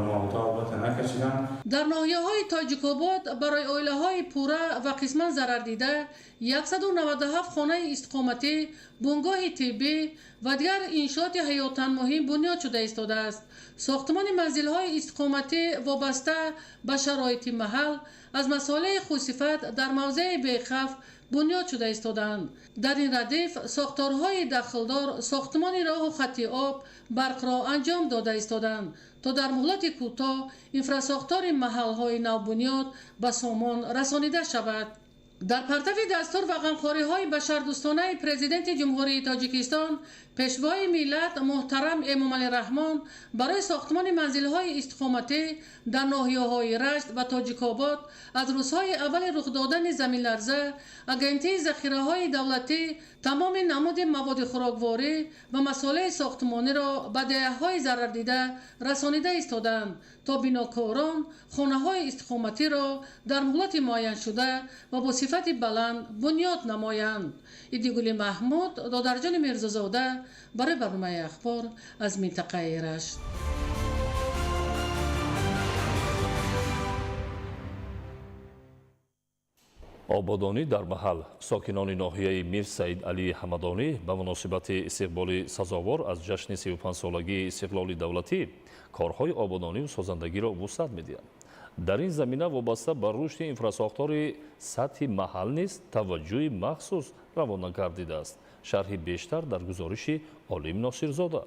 маводҳо албатта накашиданд. Дар ноҳияҳои Тоҷикобод барои оилаҳои пурра ва қисман зарардида 197 хонаи истиқоматӣ, бунгоҳи тиббӣ ва дигар иншооти ҳаётан муҳим бунёд шуда истодааст. Сохтмони манзилҳои истиқоматӣ вобаста ба шароити маҳал аз масолеҳи хусифат дар мавзеи бехавф бунёд шуда истодаанд. Дар ин радиф сохторҳои дахлдор сохтмони роҳу хатти об, барқро анҷом дода истодаанд, то дар муҳлати кӯтоҳ инфрасохтори маҳалҳои навбунёд ба сомон расонида шавад. Дар партави дастур ва ғамхориҳои башардӯстонаи Президенти Ҷумҳурии Тоҷикистон, Пешвои миллат муҳтарам Эмомалӣ Раҳмон, барои сохтмони манзилҳои истиқоматӣ дар ноҳияҳои Рашт ва Тоҷикобод аз рӯзҳои аввали рух додани заминларза Агентии захираҳои давлатӣ тамоми намуди маводи хӯрокворӣ ва масолеҳи сохтмониро ба деҳаҳои зарардида расонида истодаанд, то бинокорон хонаҳои истиқоматиро дар муҳлати муайяншуда ва бо сифати баланд бунёд намоянд. Идигули Маҳмуд, Додарҷони Мирзозода барои барномаи Ахбор аз минтақаи Рашт. Ободонӣ дар маҳал. Сокинони ноҳияи Мир Саид Алии Ҳамадонӣ ба муносибати истиқболи сазовор аз ҷашни 35-солагии истиқлоли давлатӣ корҳои ободониву созандагиро вусъат медиҳанд. Дар ин замина вобаста ба рушди инфрасохтори сатҳи маҳал низ таваҷҷӯҳи махсус равона гардидааст. Шарҳи бештар дар гузориши Олим Носирзода.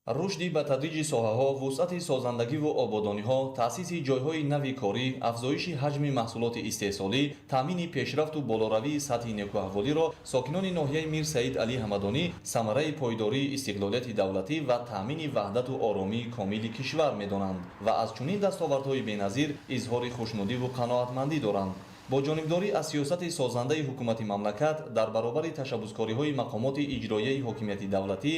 Рушди ба тадриҷи соҳаҳо, вусъати созандагиву ободониҳо, таъсиси ҷойҳои нави корӣ, афзоиши ҳаҷми маҳсулоти истеҳсолӣ, таъмини пешрафту болоравии сатҳи некӯаҳволиро сокинони ноҳияи Мир Саид Алӣ Ҳамадонӣ самараи пойдории истиқлолияти давлатӣ ва таъмини ваҳдату оромии комили кишвар медонанд ва аз чунин дастовардҳои беназир изҳори хушнудиву қаноатмандӣ доранд. Бо ҷонибдорӣ аз сиёсати созандаи ҳукумати мамлакат дар баробари ташаббускориҳои мақомоти иҷроияи ҳокимияти давлатӣ,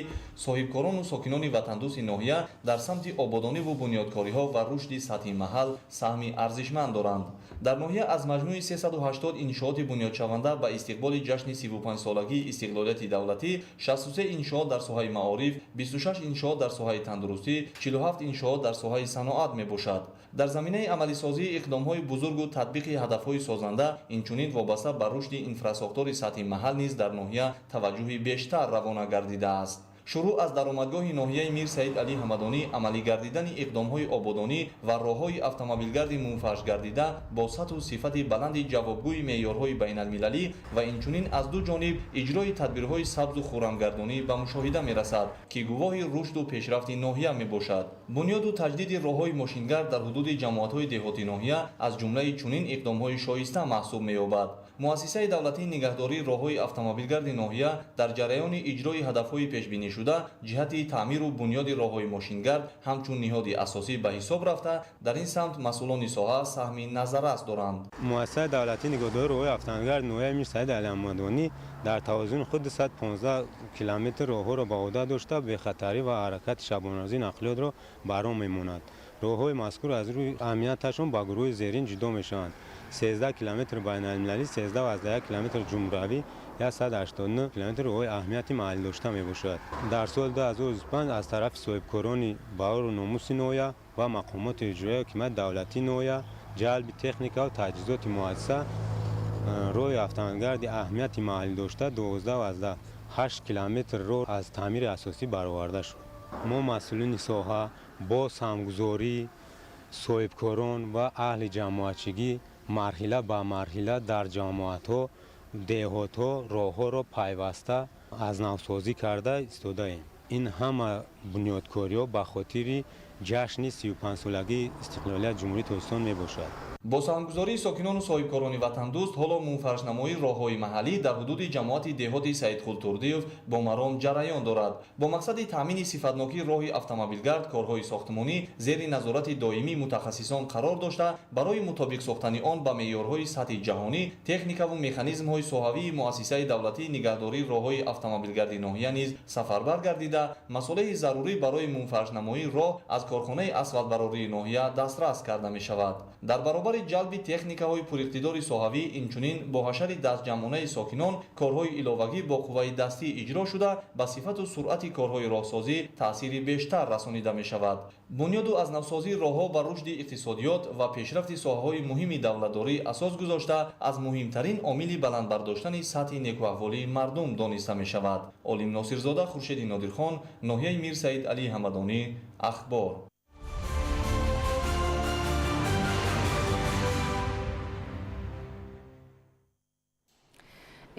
соҳибкорону сокинони ватандӯсти ноҳия дар самти ободониву бунёдкориҳо ва рушди сатҳи маҳал саҳми арзишманд доранд. Дар ноҳия аз маҷмӯи 380 иншооти бунёдшаванда ба истиқболи ҷашни 35-солагии истиқлолияти давлатӣ 63 иншоот дар соҳаи маориф, 26 иншоот дар соҳаи тандурустӣ, 47 иншоот дар соҳаи саноат мебошад. Дар заминаи амалисозии иқдомҳои бузургу татбиқи ҳадафҳои созанда, инчунин вобаста ба рушди инфрасохтори сатҳи маҳал низ дар ноҳия таваҷҷӯҳи бештар равона гардидааст. Шурӯъ аз даромадгоҳи ноҳияи Мир Саид Алӣ Ҳамадонӣ амалӣ гардидани иқдомҳои ободонӣ ва роҳҳои автомобилгарди мунфарш гардида бо сатҳу сифати баланди ҷавобгӯи меъёрҳои байналмилалӣ ва инчунин аз ду ҷониб иҷрои тадбирҳои сабзу хуррамгардонӣ ба мушоҳида мерасад, ки гувоҳи рушду пешрафти ноҳия мебошад. Бунёду таҷдиди роҳҳои мошингард дар ҳудуди ҷамоатҳои деҳоти ноҳия аз ҷумлаи чунин иқдомҳои шоиста маҳсуб меёбад. Муассисаи давлатии нигаҳдории роҳҳои автомобилгарди ноҳия дар ҷараёни иҷрои ҳадафҳои пешбинишуда ҷиҳати таъмиру бунёди роҳҳои мошингард ҳамчун ниҳоди асосӣ ба ҳисоб рафта, дар ин самт масъулони соҳа саҳми назаррас доранд. Муассисаи давлатии нигаҳдории роҳҳои автомобилгарди ноҳияи Мир Саид Алӣ Ҳамадонӣ дар тавозуни худ 215 километр роҳҳоро ба уҳда дошта, бехатарӣ ва ҳаракати шабонарӯзии нақлиётро ба роҳ мемонад. Роҳҳои мазкур аз рӯи аҳамияташон ба гурӯҳи зерин ҷудо мешаванд: 13 километр байналмилалӣ, 13,1 километр ҷумҳуравӣ, 189 километр роҳҳои аҳамияти маҳаллӣ дошта мебошад. Дар соли 2025 аз тарафи соҳибкорони баҳору номуси ноҳия ва мақомоти иҷроияи ҳокимияти давлатии ноҳия ҷалби техника ва таҷҳизоти муассиса роҳи автомобилгарди аҳамияти маҳаллӣ дошта 12,8 километр роҳ аз таъмири асосӣ бароварда шуд. Мо масъулини соҳа бо саҳмгузорӣ соҳибкорон ва аҳли ҷамоатчигӣ марҳила ба марҳила дар ҷамоатҳо, деҳотҳо роҳҳоро пайваста аз навсозӣ карда истодаем. Ин ҳама бунёдкориҳо ба хотири ҷашни 35-солагии истиқлолияти Ҷумҳурии Тоҷикистон мебошад. Бо саҳмгузории сокинону соҳибкорони ватандӯст ҳоло мунфаршнамоии роҳҳои маҳаллӣ дар ҳудуди ҷамоати деҳоти Саидқул Турдиев бо маром ҷараён дорад. Бо мақсади таъмини сифатнокии роҳи автомобилгард корҳои сохтмонӣ зери назорати доимии мутахассисон қарор дошта, барои мутобиқ сохтани он ба меъёрҳои сатҳи ҷаҳонӣ техникаву механизмҳои соҳавии муассисаи давлатии нигаҳдории роҳҳои автомобилгарди ноҳия низ сафарбар гардида, масолеҳи зарурӣ барои мунфаршнамоии роҳ аз корхонаи асфалтбарории ноҳия дастрас карда мешавад. Дар баробари ҷалби техникаҳои пуриқтидори соҳавӣ, инчунин бо ҳашари дастҷамъонаи сокинон корҳои иловагӣ бо қувваи дастӣ иҷро шуда, ба сифату суръати корҳои роҳсозӣ таъсири бештар расонида мешавад. Бунёду аз навсозии роҳҳо ба рушди иқтисодиёт ва пешрафти соҳаҳои муҳими давлатдорӣ асос гузошта, аз муҳимтарин омили баланд бардоштани сатҳи некӯаҳволии мардум дониста мешавад. Олим Носирзода, Хуршеди Нодирхон, ноҳияи Мир Саид Алӣ Ҳамадонӣ, Ахбор.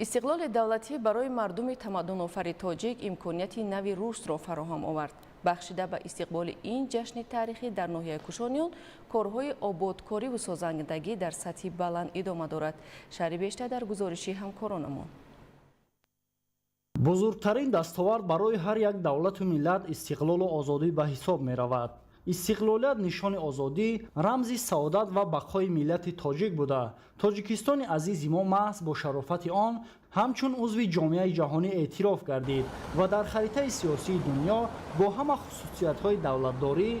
Истиқлоли давлатӣ барои мардуми тамаддунофари тоҷик имконияти нави рушдро фароҳам овард. Бахшида ба истиқболи ин ҷашни таърихӣ дар ноҳияи Кушониён корҳои ободкориву созандагӣ дар сатҳи баланд идома дорад. Шарҳи бештар дар гузориши ҳамкоронамон. Бузургтарин дастовард барои ҳар як давлату миллат истиқлолу озодӣ ба ҳисоб меравад. Истиқлолият нишони озодӣ, рамзи саодат ва бақои миллати тоҷик буда, Тоҷикистони азизи мо маҳз бо шарофати он ҳамчун узви ҷомеаи ҷаҳонӣ эътироф гардид ва дар харитаи сиёсии дунё бо ҳама хусусиятҳои давлатдорӣ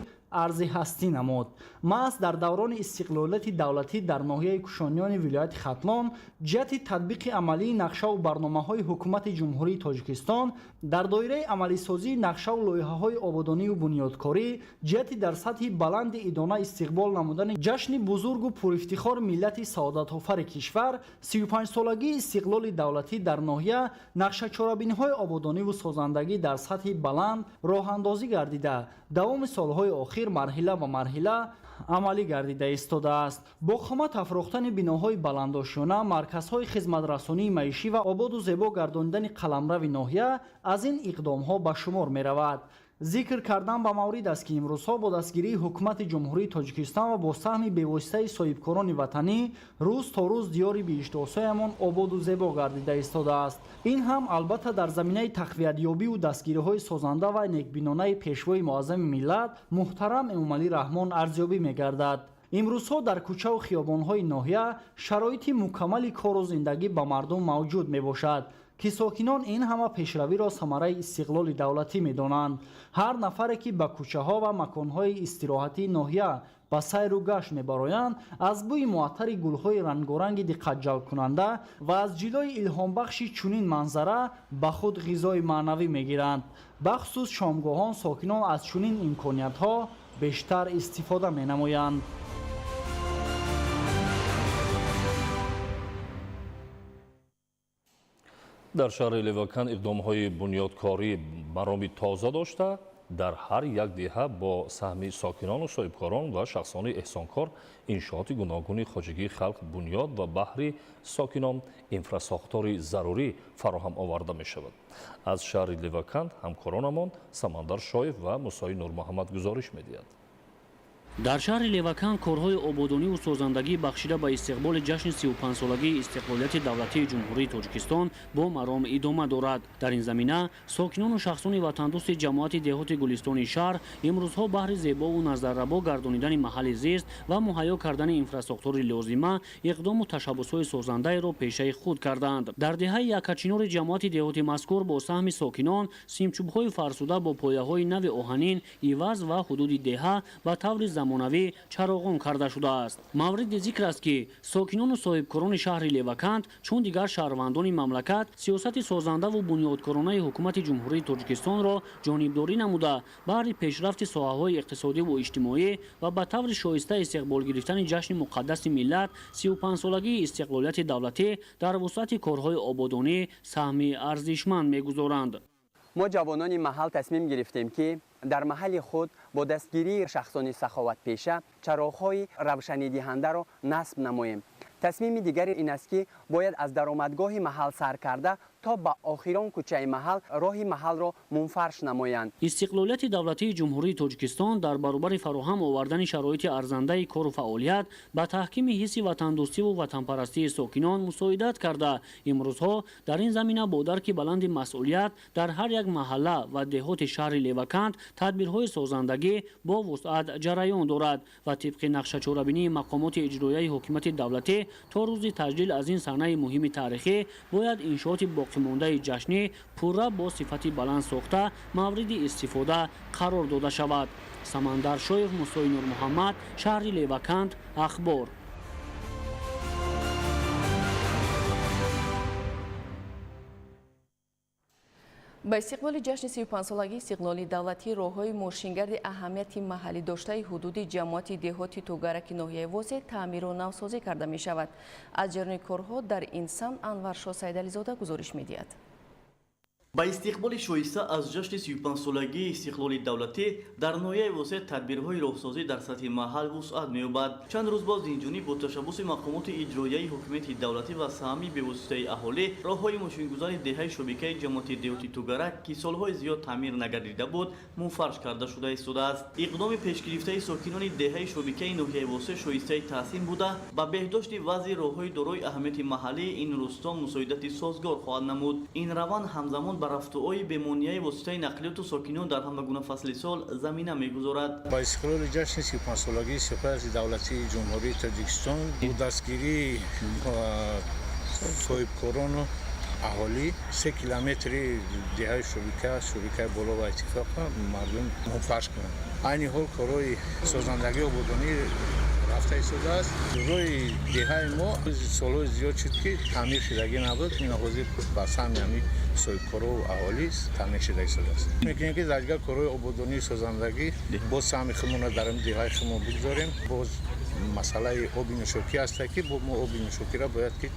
арзи ҳастӣ намуд. Маҳз дар даврони истиқлолияти давлатӣ дар ноҳияи Кушониёни вилояти Хатлон ҷиҳати татбиқи амалии нақшаву барномаҳои ҳукумати Ҷумҳурии Тоҷикистон дар доираи амалисозии нақшаву лоиҳаҳои ободонию бунёдкорӣ ҷиҳати дар сатҳи баланди идона истиқбол намудани ҷашни бузургу пурифтихор миллати саодатофари кишвар 35-солагии истиқлоли давлатӣ дар ноҳия нақшачорабиниҳои ободониву созандагӣ дар сатҳи баланд роҳандозӣ гардида, давоми солҳои охир марҳила ба марҳила амалӣ гардида истодааст. Бо қомат афрохтани биноҳои баландошёна, марказҳои хизматрасонии маишӣ ва ободу зебо гардонидани қаламрави ноҳия аз ин иқдомҳо ба шумор меравад. Зикр кардан ба маврид аст, ки имрӯзҳо бо дастгирии ҳукумати Ҷумҳурии Тоҷикистон ва бо саҳми бевоситаи соҳибкорони ватанӣ рӯз то рӯз диёри биҳиштосоямон ободу зебо гардида истодааст. Ин ҳам албатта дар заминаи тақвиятёбиву дастгириҳои созанда ва некбинонаи Пешвои муаззами миллат муҳтарам Эмомалӣ Раҳмон арзёбӣ мегардад. Имрӯзҳо дар кӯчаву хиёбонҳои ноҳия шароити мукаммали кору зиндагӣ ба мардум мавҷуд мебошад, ки сокинон ин ҳама пешравиро самараи истиқлоли давлатӣ медонанд. Ҳар нафаре, ки ба кӯчаҳо ва маконҳои истироҳатии ноҳия ба сайру гашт мебароянд, аз бӯи муаттари гулҳои рангоранги диққатҷалбкунанда ва аз ҷилои илҳомбахши чунин манзара ба худ ғизои маънавӣ мегиранд. Бахусус шомгоҳон сокинон аз чунин имкониятҳо бештар истифода менамоянд. Дар шаҳри Левакан иқдомҳои бунёдкорӣ мароми тоза дошта, дар ҳар як деҳа бо саҳми сокинону соҳибкорон ва шахсони эҳсонкор иншооти гуногуни хоҷагии халқ бунёд ва баҳри сокинон инфрасохтори зарурӣ фароҳам оварда мешавад. Аз шаҳри Леваканд ҳамкоронамон Самандар Шоев ва Мусои Нурмуҳаммад гузориш медиҳад. Дар шаҳри Левакан корҳои ободониву созандагӣ бахшида ба истиқболи ҷашни 35-солагии истиқлолияти давлатии Ҷумҳурии Тоҷикистон бо маром идома дорад. Дар ин замина сокинону шахсони ватандӯсти ҷамоати деҳоти Гулистони шаҳр имрӯзҳо баҳри зебову назаррабо гардонидани маҳалли зист ва муҳайё кардани инфрасохтори лозима иқдому ташаббусҳои созандаеро пешаи худ кардаанд. Дар деҳаи Якачинори ҷамоати деҳоти мазкур бо саҳми сокинон симчӯбҳои фарсуда бо пояҳои нави оҳанин иваз ва ҳудуди деҳа ба таври замонавӣ чароғон карда шудааст. Мавриди зикр аст, ки сокинону соҳибкорони шаҳри Леваканд чун дигар шаҳрвандони мамлакат сиёсати созандаву бунёдкоронаи ҳукумати Ҷумҳурии Тоҷикистонро ҷонибдорӣ намуда, баҳри пешрафти соҳаҳои иқтисодиву иҷтимоӣ ва ба таври шоиста истиқбол гирифтани ҷашни муқаддаси миллат 35-солагии истиқлолияти давлатӣ дар вусъати корҳои ободонӣ саҳми арзишманд мегузоранд. Мо ҷавонони маҳал тасмим гирифтем, ки дар маҳалли худ бо дастгирии шахсони саховатпеша чароғҳои равшанидиҳандаро насб намоем. Тасмими дигари ин аст, ки бояд аз даромадгоҳи маҳал сар карда то ба охирон кӯчаи маҳал роҳи маҳалро мунфарш намоянд. Истиқлолияти давлатии Ҷумҳурии Тоҷикистон дар баробари фароҳам овардани шароити арзандаи кору фаъолият ба таҳкими ҳисси ватандӯстиву ватанпарастии сокинон мусоидат карда, имрӯзҳо дар ин замина бо дарки баланди масъулият дар ҳар як маҳалла ва деҳоти шаҳри Леваканд тадбирҳои созандагӣ бо вусъат ҷараён дорад ва тибқи нақшачорабинии мақомоти иҷроияи ҳокимияти давлатӣ то рӯзи таҷлил аз ин саҳнаи муҳими таърихӣ бояд иншооти боқимондаи ҷашнӣ пурра бо сифати баланд сохта мавриди истифода қарор дода шавад. Самандар Шоев, Мусои Нурмуҳаммад, шаҳри Леваканд, Ахбор. Ба истиқболи ҷашни 35-солагии истиқлоли давлатӣ роҳҳои мошингарди аҳамияти маҳаллӣ доштаи ҳудуди ҷамоати деҳоти Тугараки ноҳияи Восе таъмиру навсозӣ карда мешавад. Аз ҷараёни корҳо дар ин самт Анваршо Сайдализода гузориш медиҳад. Ба истиқболи шоиста аз ҷашни 35-солагии истиқлоли давлатӣ дар ноҳияи Восе тадбирҳои роҳсозӣ дар сатҳи маҳал вусъат меёбад. Чанд рӯз боз инҷониб бо ташаббуси мақомоти иҷроияи ҳукумати давлатӣ ва саҳми бевоситаи аҳолӣ роҳҳои мошингузари деҳаи Шобикаи ҷамоати деҳоти Тугарак, ки солҳои зиёд таъмир нагардида буд, мунфарш карда шуда истодааст. Иқдоми пешгирифтаи сокинони деҳаи Шобикаи ноҳияи Восе шоистаи таҳсин буда, ба беҳдошти вазъи роҳҳои дорои аҳамияти маҳаллии ин рӯсто мусоидати созгор хоҳад намуд. Ин раванд ҳамзамон ба рафтуои бемонияи воситаи нақлиёту сокинон дар ҳама гуна фасли сол замина мегузорад. Ба истиқлоли ҷашни 35-солагии истиқлолияти давлатии Ҷумҳурии Тоҷикистон бо дастгирии соҳибкорону аҳолӣ 3 километри деҳаи Шобика, Шобикаи боло ва Иттифоқа мардум мунфарш кунанд. Айни ҳол корҳои созандагӣ ободонӣ рафта истодааст. Роҳи деҳаи мо солҳои зиёд шуд, ки таъмир шудагӣ набуд. Ин ҳозир ба саҳми ҳамин соҳибкорову аҳолӣ таъмир шуда истодааст. Мекунем, ки дар дигар корҳои ободонии созандагӣ боз саҳми худмонро дар ин деҳаи худмон бигзорем. Боз масъалаи оби нӯшокӣ ҳаста, ки мо оби нӯшокиро бояд ки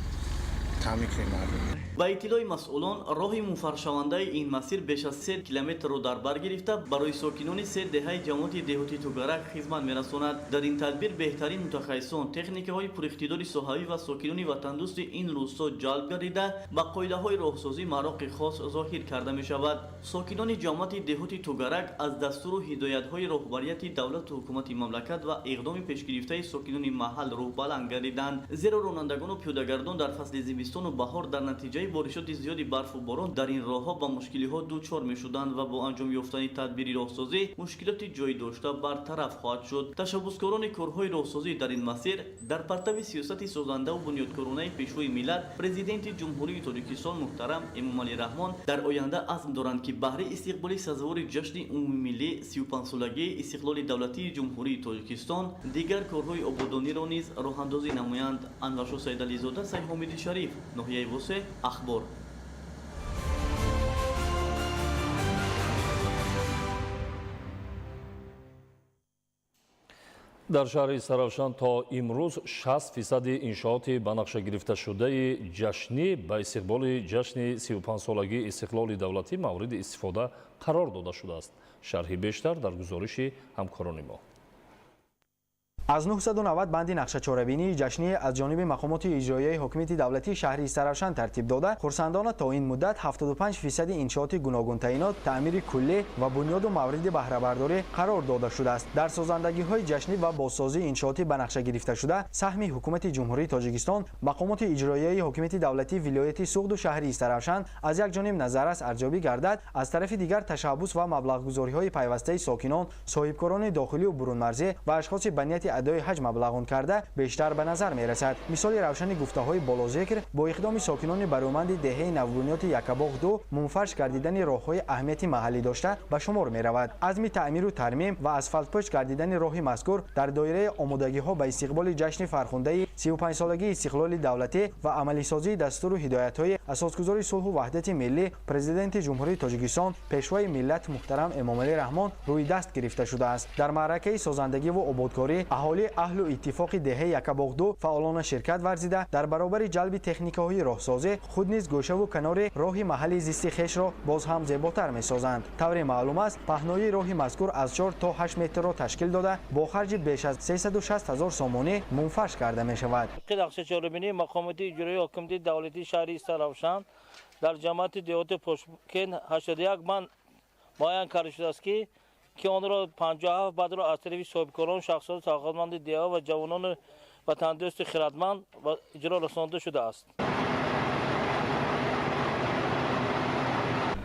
Таъмин кунем мардум. Ба иттилои масъулон, роҳи мунфаршавандаи ин масир беш аз 3 километрро дар бар гирифта, барои сокинони се деҳаи ҷамоати деҳоти Тугарак хизмат мерасонад. Дар ин тадбир беҳтарин мутахассисон, техникаҳои пуриқтидори соҳавӣ ва сокинони ватандӯсти ин рӯсто ҷалб гардида, ба қоидаҳои роҳсозӣ мароқи хос зоҳир карда мешавад. Сокинони ҷамоати деҳоти Тугарак аз дастуру ҳидоятҳои роҳбарияти давлату ҳукумати мамлакат ва иқдоми пешгирифтаи сокинони маҳал рӯҳбаланд гардиданд, зеро ронандагону пиёдагардон дар фасли зимистону баҳор дар натиҷаи боришоти зиёди барфу борон дар ин роҳҳо ба мушкилиҳо дучор мешуданд ва бо анҷом ёфтани тадбири роҳсозӣ мушкилоти ҷой дошта бартараф хоҳад шуд. Ташаббускорони корҳои роҳсозӣ дар ин масир дар партави сиёсати созандаву бунёдкоронаи Пешвои миллат, Президенти Ҷумҳурии Тоҷикистон муҳтарам Эмомалӣ Раҳмон дар оянда азм доранд, ки баҳри истиқболи сазовори ҷашни умумимиллӣ 35-солагии истиқлоли давлатии Ҷумҳурии Тоҷикистон дигар корҳои ободониро низ роҳандозӣ намоянд. Анваршо Саидализода, Сайҳомиди Шариф, ноҳияи Восе, Ахбор. Дар шаҳри Истаравшан то имрӯз 60% иншооти ба нақша гирифташудаи ҷашнӣ ба истиқболи ҷашни 35-солагии истиқлоли давлатӣ мавриди истифода қарор дода шудааст. Шарҳи бештар дар гузориши ҳамкорони мо. Аз 990 банди нақшачорабинии ҷашнӣ аз ҷониби мақомоти иҷроияи ҳокимияти давлатии шаҳри Истаравшан тартиб дода, хурсандона то ин муддат 75% иншооти гуногунтаинот таъмири куллӣ ва бунёду мавриди баҳрабардорӣ қарор дода шудааст. Дар созандагиҳои ҷашнӣ ва бозсозии иншооти ба нақша гирифташуда саҳми ҳукумати Ҷумҳурии Тоҷикистон, мақомоти иҷроияи ҳокимияти давлатии вилояти Суғду шаҳри Истаравшан аз як ҷониб назаррас арзёбӣ гардад, аз тарафи дигар ташаббус ва маблағгузориҳои пайвастаи сокинон, соҳибкорони дохилию бурунмарзӣ ва ашхоси ба нияти адои ҳаҷ маблағон карда бештар ба назар мерасад. Мисоли равшани гуфтаҳои болозикр бо иқдоми сокинони бароманди деҳаи навбунёти Якабоғ 2 мунфарш гардидани роҳҳои аҳамияти маҳаллӣ дошта ба шумор меравад. Азми таъмиру тармим ва асфалтпӯш гардидани роҳи мазкур дар доираи омодагиҳо ба истиқболи ҷашни фархундаи 35-солагии истиқлоли давлатӣ ва амалисозии дастуру ҳидоятҳои асосгузори сулҳу ваҳдати миллӣ, Президенти Ҷумҳурии Тоҷикистон, Пешвои миллат муҳтарам Эмомалӣ Раҳмон рӯи даст гирифта шудааст. Дар маъракаи созандагиву ободкорӣ аҳолӣ аҳлу иттифоқи деҳаи Якабоғ 2 фаъолона ширкат варзида, дар баробари ҷалби техникаҳои роҳсозӣ худ низ гӯшаву канори роҳи маҳалли зисти хешро боз ҳам зеботар месозанд. Тавре маълум аст, паҳноии роҳи мазкур аз 4 то 8 метрро ташкил дода, бо харҷи беш аз 360 ҳазор сомонӣ мунфарш карда мешавад. Нақшачорабинии мақомоти иҷроии ҳокимияти давлатии шаҳри Истаравшан дар ҷамоати деҳоти Пошкен 81 банд муайян карда шудааст, ки онро 57 бандро аз тарафи соҳибкорон, шахсони саховатманди деҳа ва ҷавонони ватандӯсти хиратманд ба иҷро расонда шудааст.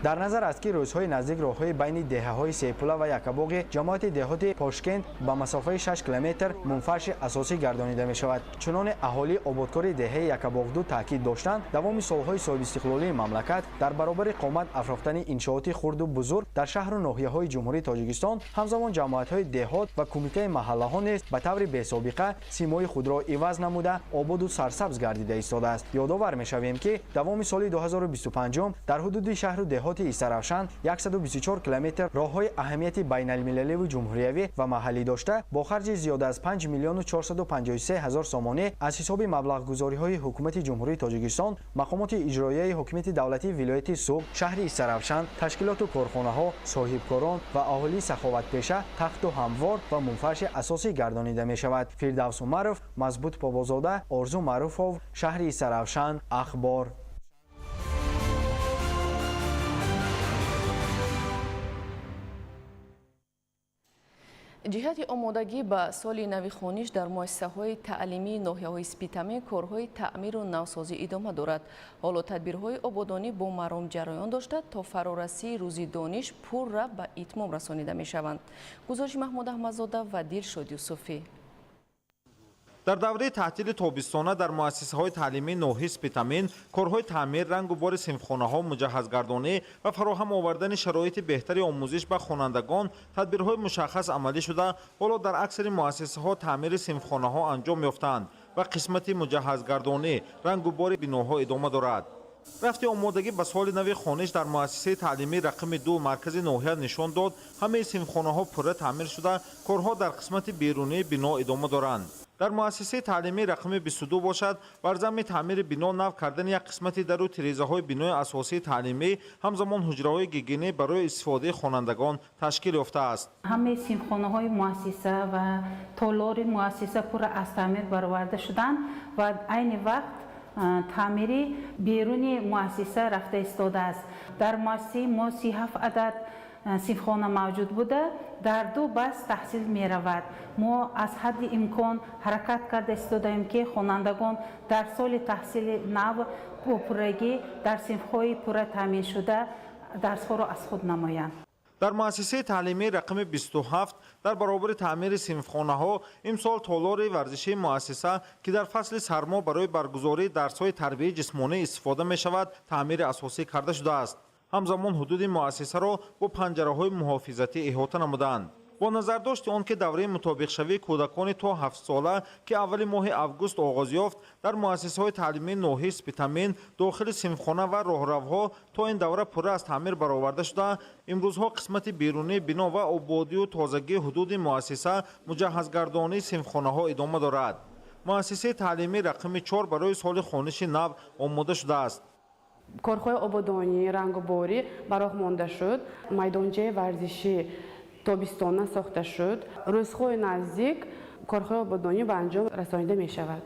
Дар назар аст, ки рӯзҳои наздик роҳҳои байни деҳаҳои Сепула ва Якабоғи ҷамоати деҳоти Пошкент ба масофаи 6 километр мунфарши асосӣ гардонида мешавад. Чуноне аҳолии ободкори деҳаи Якабоғ 2 таъкид доштанд, давоми солҳои соҳибистиқлолии мамлакат дар баробари қомат афрохтани иншооти хурду бузург дар шаҳру ноҳияҳои Ҷумҳурии Тоҷикистон, ҳамзамон ҷамоатҳои деҳот ва кумитаи маҳаллаҳо низ ба таври бесобиқа симои худро иваз намуда, ободу сарсабз гардида истодааст. Ёдовар мешавем, ки давоми соли 2025 дар ҳудуди шаҳру деҳот Истаравшан 124 километр роҳҳои аҳамияти байналмилаливу ҷумҳуриявӣ ва маҳаллӣ дошта, бо харҷи зиёда аз 5 453 000 сомонӣ аз ҳисоби маблағгузориҳои ҳукумати Ҷумҳурии Тоҷикистон, мақомоти иҷроияи ҳокимияти давлатии вилояти Суғд, шаҳри Истаравшан, ташкилоту корхонаҳо, соҳибкорон ва аҳолии саховатпеша тахту ҳамвор ва мунфарши асосӣ гардонида мешавад. Фирдавс Умаров, Мазбут Бобозода, Орзу Маъруфов, шаҳри Истаравшан, Ахбор. Ҷиҳати омодагӣ ба соли нави хониш дар муассисаҳои таълимии ноҳияҳои Спитамен корҳои таъмиру навсозӣ идома дорад. Ҳоло тадбирҳои ободонӣ бо маром ҷараён дошта, то фарорасии рӯзи дониш пурра ба итмом расонида мешаванд. Гузориши Маҳмуд Аҳмадзода ва Дилшод Юсуфӣ. Дар давраи таътили тобистона дар муассисаҳои таълимии ноҳияи Спитамен корҳои таъмир, рангу бори синфхонаҳо, муҷаҳҳазгардонӣ ва фароҳам овардани шароити беҳтари омӯзиш ба хонандагон тадбирҳои мушаххас амалӣ шуда, ҳоло дар аксари муассисаҳо таъмири синфхонаҳо анҷом ёфтаанд ва қисмати муҷаҳҳазгардонӣ, рангу бори биноҳо идома дорад. Рафти омодагӣ ба соли нави хониш дар муассисаи таълимии рақами 2 маркази ноҳия нишон дод, ҳамаи синфхонаҳо пурра таъмир шуда, корҳо дар қисмати берунии бино идома доранд. Дар муассисаи таълимии рақами 22 бошад, бар замми таъмири бино нав кардани як қисмати дару тирезаҳои бинои асосии таълимӣ, ҳамзамон ҳуҷраҳои гигиенӣ барои истифодаи хонандагон ташкил ёфтааст. Ҳамаи синфхонаҳои муассиса ва толори муассиса пурра аз таъмир бароварда шуданд ва айни вақт таъмири беруни муассиса рафта истодааст. Дар муассисаи мо 37 адад синфхона мавҷуд буда, дар ду баст таҳсил меравад. Мо аз ҳадди имкон ҳаракат карда истодаем, ки хонандагон дар соли таҳсили нав бо пуррагӣ дар синфҳои пурра таъминшуда дарсҳоро аз худ намоянд. Дар муассисаи таълимии рақами 27 дар баробари таъмири синфхонаҳо имсол толори варзишии муассиса, ки дар фасли сармо барои баргузории дарсҳои тарбияи ҷисмонӣ истифода мешавад, таъмири асосӣ карда шудааст. Ҳамзамон ҳудуди муассисаро бо панҷараҳои муҳофизатӣ иҳота намуданд. Бо назардошти он ки давраи мутобиқшавии кӯдакони то 7-сола, ки аввали моҳи август оғоз ёфт, дар муассисаҳои таълимии ноҳияи Спитамен дохили синфхона ва роҳравҳо то ин давра пурра аз таъмир бароварда шуда, имрӯзҳо қисмати берунии бино ва ободию тозагии ҳудуди муассиса, муҷаҳҳазгардонии синфхонаҳо идома дорад. Муассисаи таълимии рақами 4 барои соли хониши нав омода шудааст. Корҳои ободонӣ, рангуборӣ ба роҳ монда шуд. Майдончаи варзишӣ тобистона сохта шуд. Рӯзҳои наздик корҳои ободонӣ ба анҷом расонида мешавад.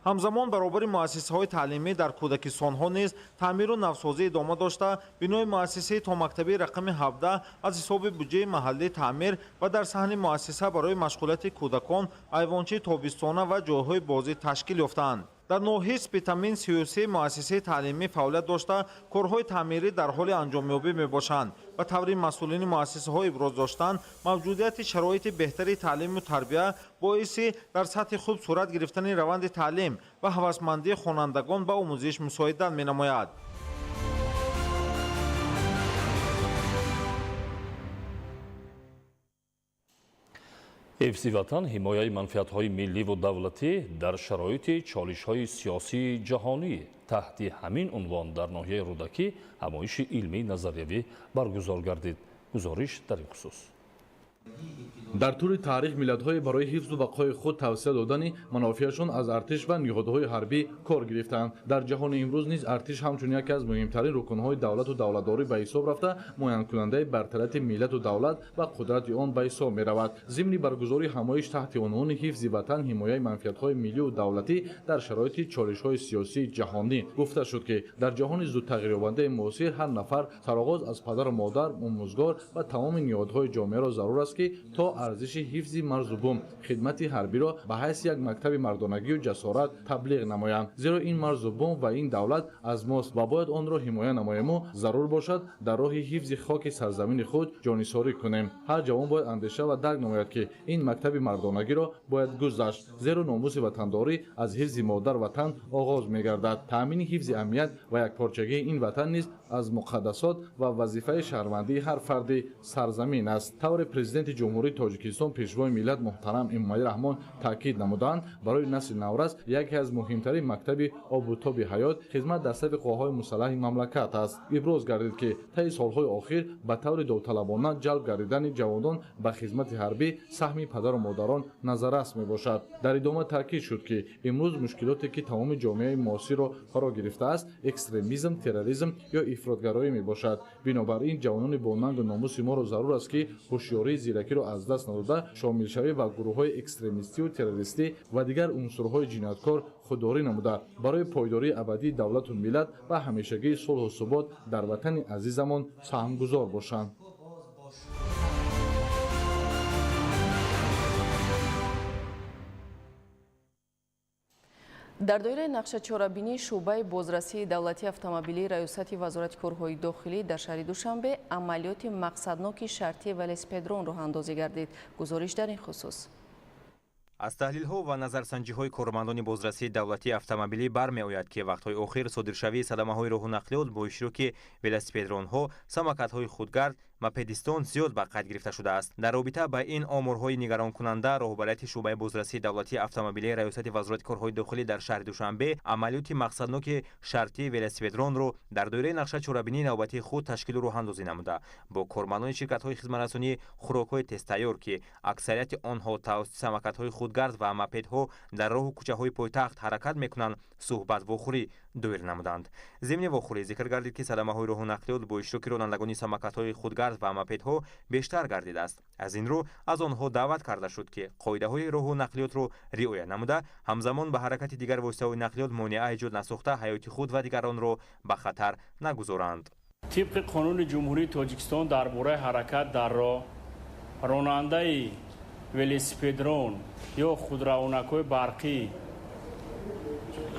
Ҳамзамон баробари муассисаҳои таълимӣ дар кӯдакистонҳо низ таъмиру навсозӣ идома дошта, бинои муассисаи томактабии рақами 17 аз ҳисоби буҷаи маҳаллӣ таъмир ва дар саҳни муассиса барои машғулияти кӯдакон айвончаи тобистона ва ҷойҳои бозӣ ташкил ёфтаанд. Дар ноҳияи Спитамен 33 муассисаи таълимӣ фаъолият дошта, корҳои таъмирӣ дар ҳоли анҷомёбӣ мебошанд. Ба таври масъулини муассисаҳо иброз доштанд, мавҷудияти шароити беҳтари таълиму тарбия боиси дар сатҳи хуб сурат гирифтани раванди таълим ва ҳавасмандии хонандагон ба омӯзиш мусоидат менамояд. Ҳифзи ватан, ҳимояи манфиатҳои милливу давлатӣ дар шароити чолишҳои сиёсии ҷаҳонӣ таҳти ҳамин унвон дар ноҳияи Рӯдакӣ ҳамоиши илмии назариявӣ баргузор гардид. Гузориш дар ин хусус. Дар тӯли таърих миллатҳое барои ҳифзу бақои худ тавсия додани манофеашон аз артиш ва ниҳодҳои ҳарбӣ кор гирифтанд. Дар ҷаҳони имрӯз низ артиш ҳамчун яке аз муҳимтарин рукнҳои давлату давлатдорӣ ба ҳисоб рафта, муайянкунандаи бартарияти миллату давлат ва қудрати он ба ҳисоб меравад. Зимни баргузории ҳамоиш таҳти унвони ҳифзи ватан, ҳимояи манфиатҳои миллию давлатӣ дар шароити чолишҳои сиёсии ҷаҳонӣ гуфта шуд, ки дар ҷаҳони зудтағйирёбандаи муосир ҳар нафар сароғоз аз падару модар, омӯзгор ва тамоми ниҳодҳои ҷомеаро зарур аст, ки то арзиши ҳифзи марзу бум, хидмати ҳарбиро ба ҳайси як мактаби мардонагию ҷасорат таблиғ намоянд. Зеро ин марзу бум ва ин давлат аз мост ва бояд онро ҳимоя намоему зарур бошад дар роҳи ҳифзи хоки сарзамини худ ҷонисорӣ кунем. Ҳар ҷавон бояд андеша ва дарк намояд, ки ин мактаби мардонагиро бояд гузашт, зеро номуси ватандорӣ аз ҳифзи модар ватан оғоз мегардад. Таъмини ҳифзи амният ва якпорчагии ин ватан низ аз муқаддасот ва вазифаи шаҳрвандии ҳар фарди сарзамин аст. Тавре Президенти Ҷумҳурии Тоҷикистон, Пешвои миллат муҳтарам Эмомалӣ Раҳмон таъкид намуданд, барои насли наврас яке аз муҳимтарин мактаби обутоби ҳаёт хизмат дар сафи қувваҳои мусаллаҳи мамлакат аст. Иброз гардид, ки таи солҳои охир ба таври довталабона ҷалб гардидани ҷавонон ба хизмати ҳарбӣ саҳми падару модарон назаррас мебошад. Дар идома таъкид шуд, ки имрӯз мушкилоте, ки тамоми ҷомеаи муосирро фаро гирифтааст, экстремизм, терроризм ё ифротгароӣ мебошад. Бинобар ин ҷавонони бо нангу номуси моро зарур аст, ки ҳушёрии зиракиро аз даст надода, шомилшавӣ ба гурӯҳҳои экстремистию террористӣ ва дигар унсурҳои ҷинояткор худдорӣ намуда, барои пойдории абадии давлату миллат ва ҳамешагии сулҳу субот дар ватани азизамон саҳмгузор бошанд. Дар доираи нақшачорабинии шӯъбаи бозрасии давлатии автомобилии Раёсати Вазорати корҳои дохилӣ дар шаҳри Душанбе амалиёти мақсадноки шартии велосипедрон роҳандозӣ гардид. Гузориш дар ин хусус. Аз таҳлилҳо ва назарсанҷиҳои кормандони бозрасии давлатии автомобилӣ бармеояд, ки вақтҳои охир содиршавии садамаҳои роҳу нақлиёт бо иштироки велосипедронҳо, самокатҳои худгард, мопедистон зиёд ба қайд гирифта шудааст. Дар робита ба ин оморҳои нигаронкунанда, роҳбарияти шӯъбаи бозрасии давлатии автомобилии Раёсати Вазорати корҳои дохилӣ дар шаҳри Душанбе амалиёти мақсадноки шартии велосипедронро дар доираи нақша чорабинии навбатии худ ташкилу роҳандозӣ намуда, бо кормандони ширкатҳои хизматрасонии хӯрокҳои тезтайёр, ки аксарияти онҳо тавассути самокатҳои худгард ва мопедҳо дар роҳу кӯчаҳои пойтахт ҳаракат мекунанд, суҳбат вохӯрӣ доир намуданд. Зимни вохӯрӣ зикр гардид, ки садамаҳои роҳу нақлиёт бо иштироки ронандагони самокатҳои худгард ва мопедҳо бештар гардидааст. Аз ин рӯ аз онҳо даъват карда шуд, ки қоидаҳои роҳу нақлиётро риоя намуда, ҳамзамон ба ҳаракати дигар воситаҳои нақлиёт монеа эҷод насохта, ҳаёти худ ва дигаронро ба хатар нагузоранд. Тибқи қонуни Ҷумҳурии Тоҷикистон дар бораи ҳаракат дар роҳ, ронандаи велосипедрон ё худравонакҳои барқӣ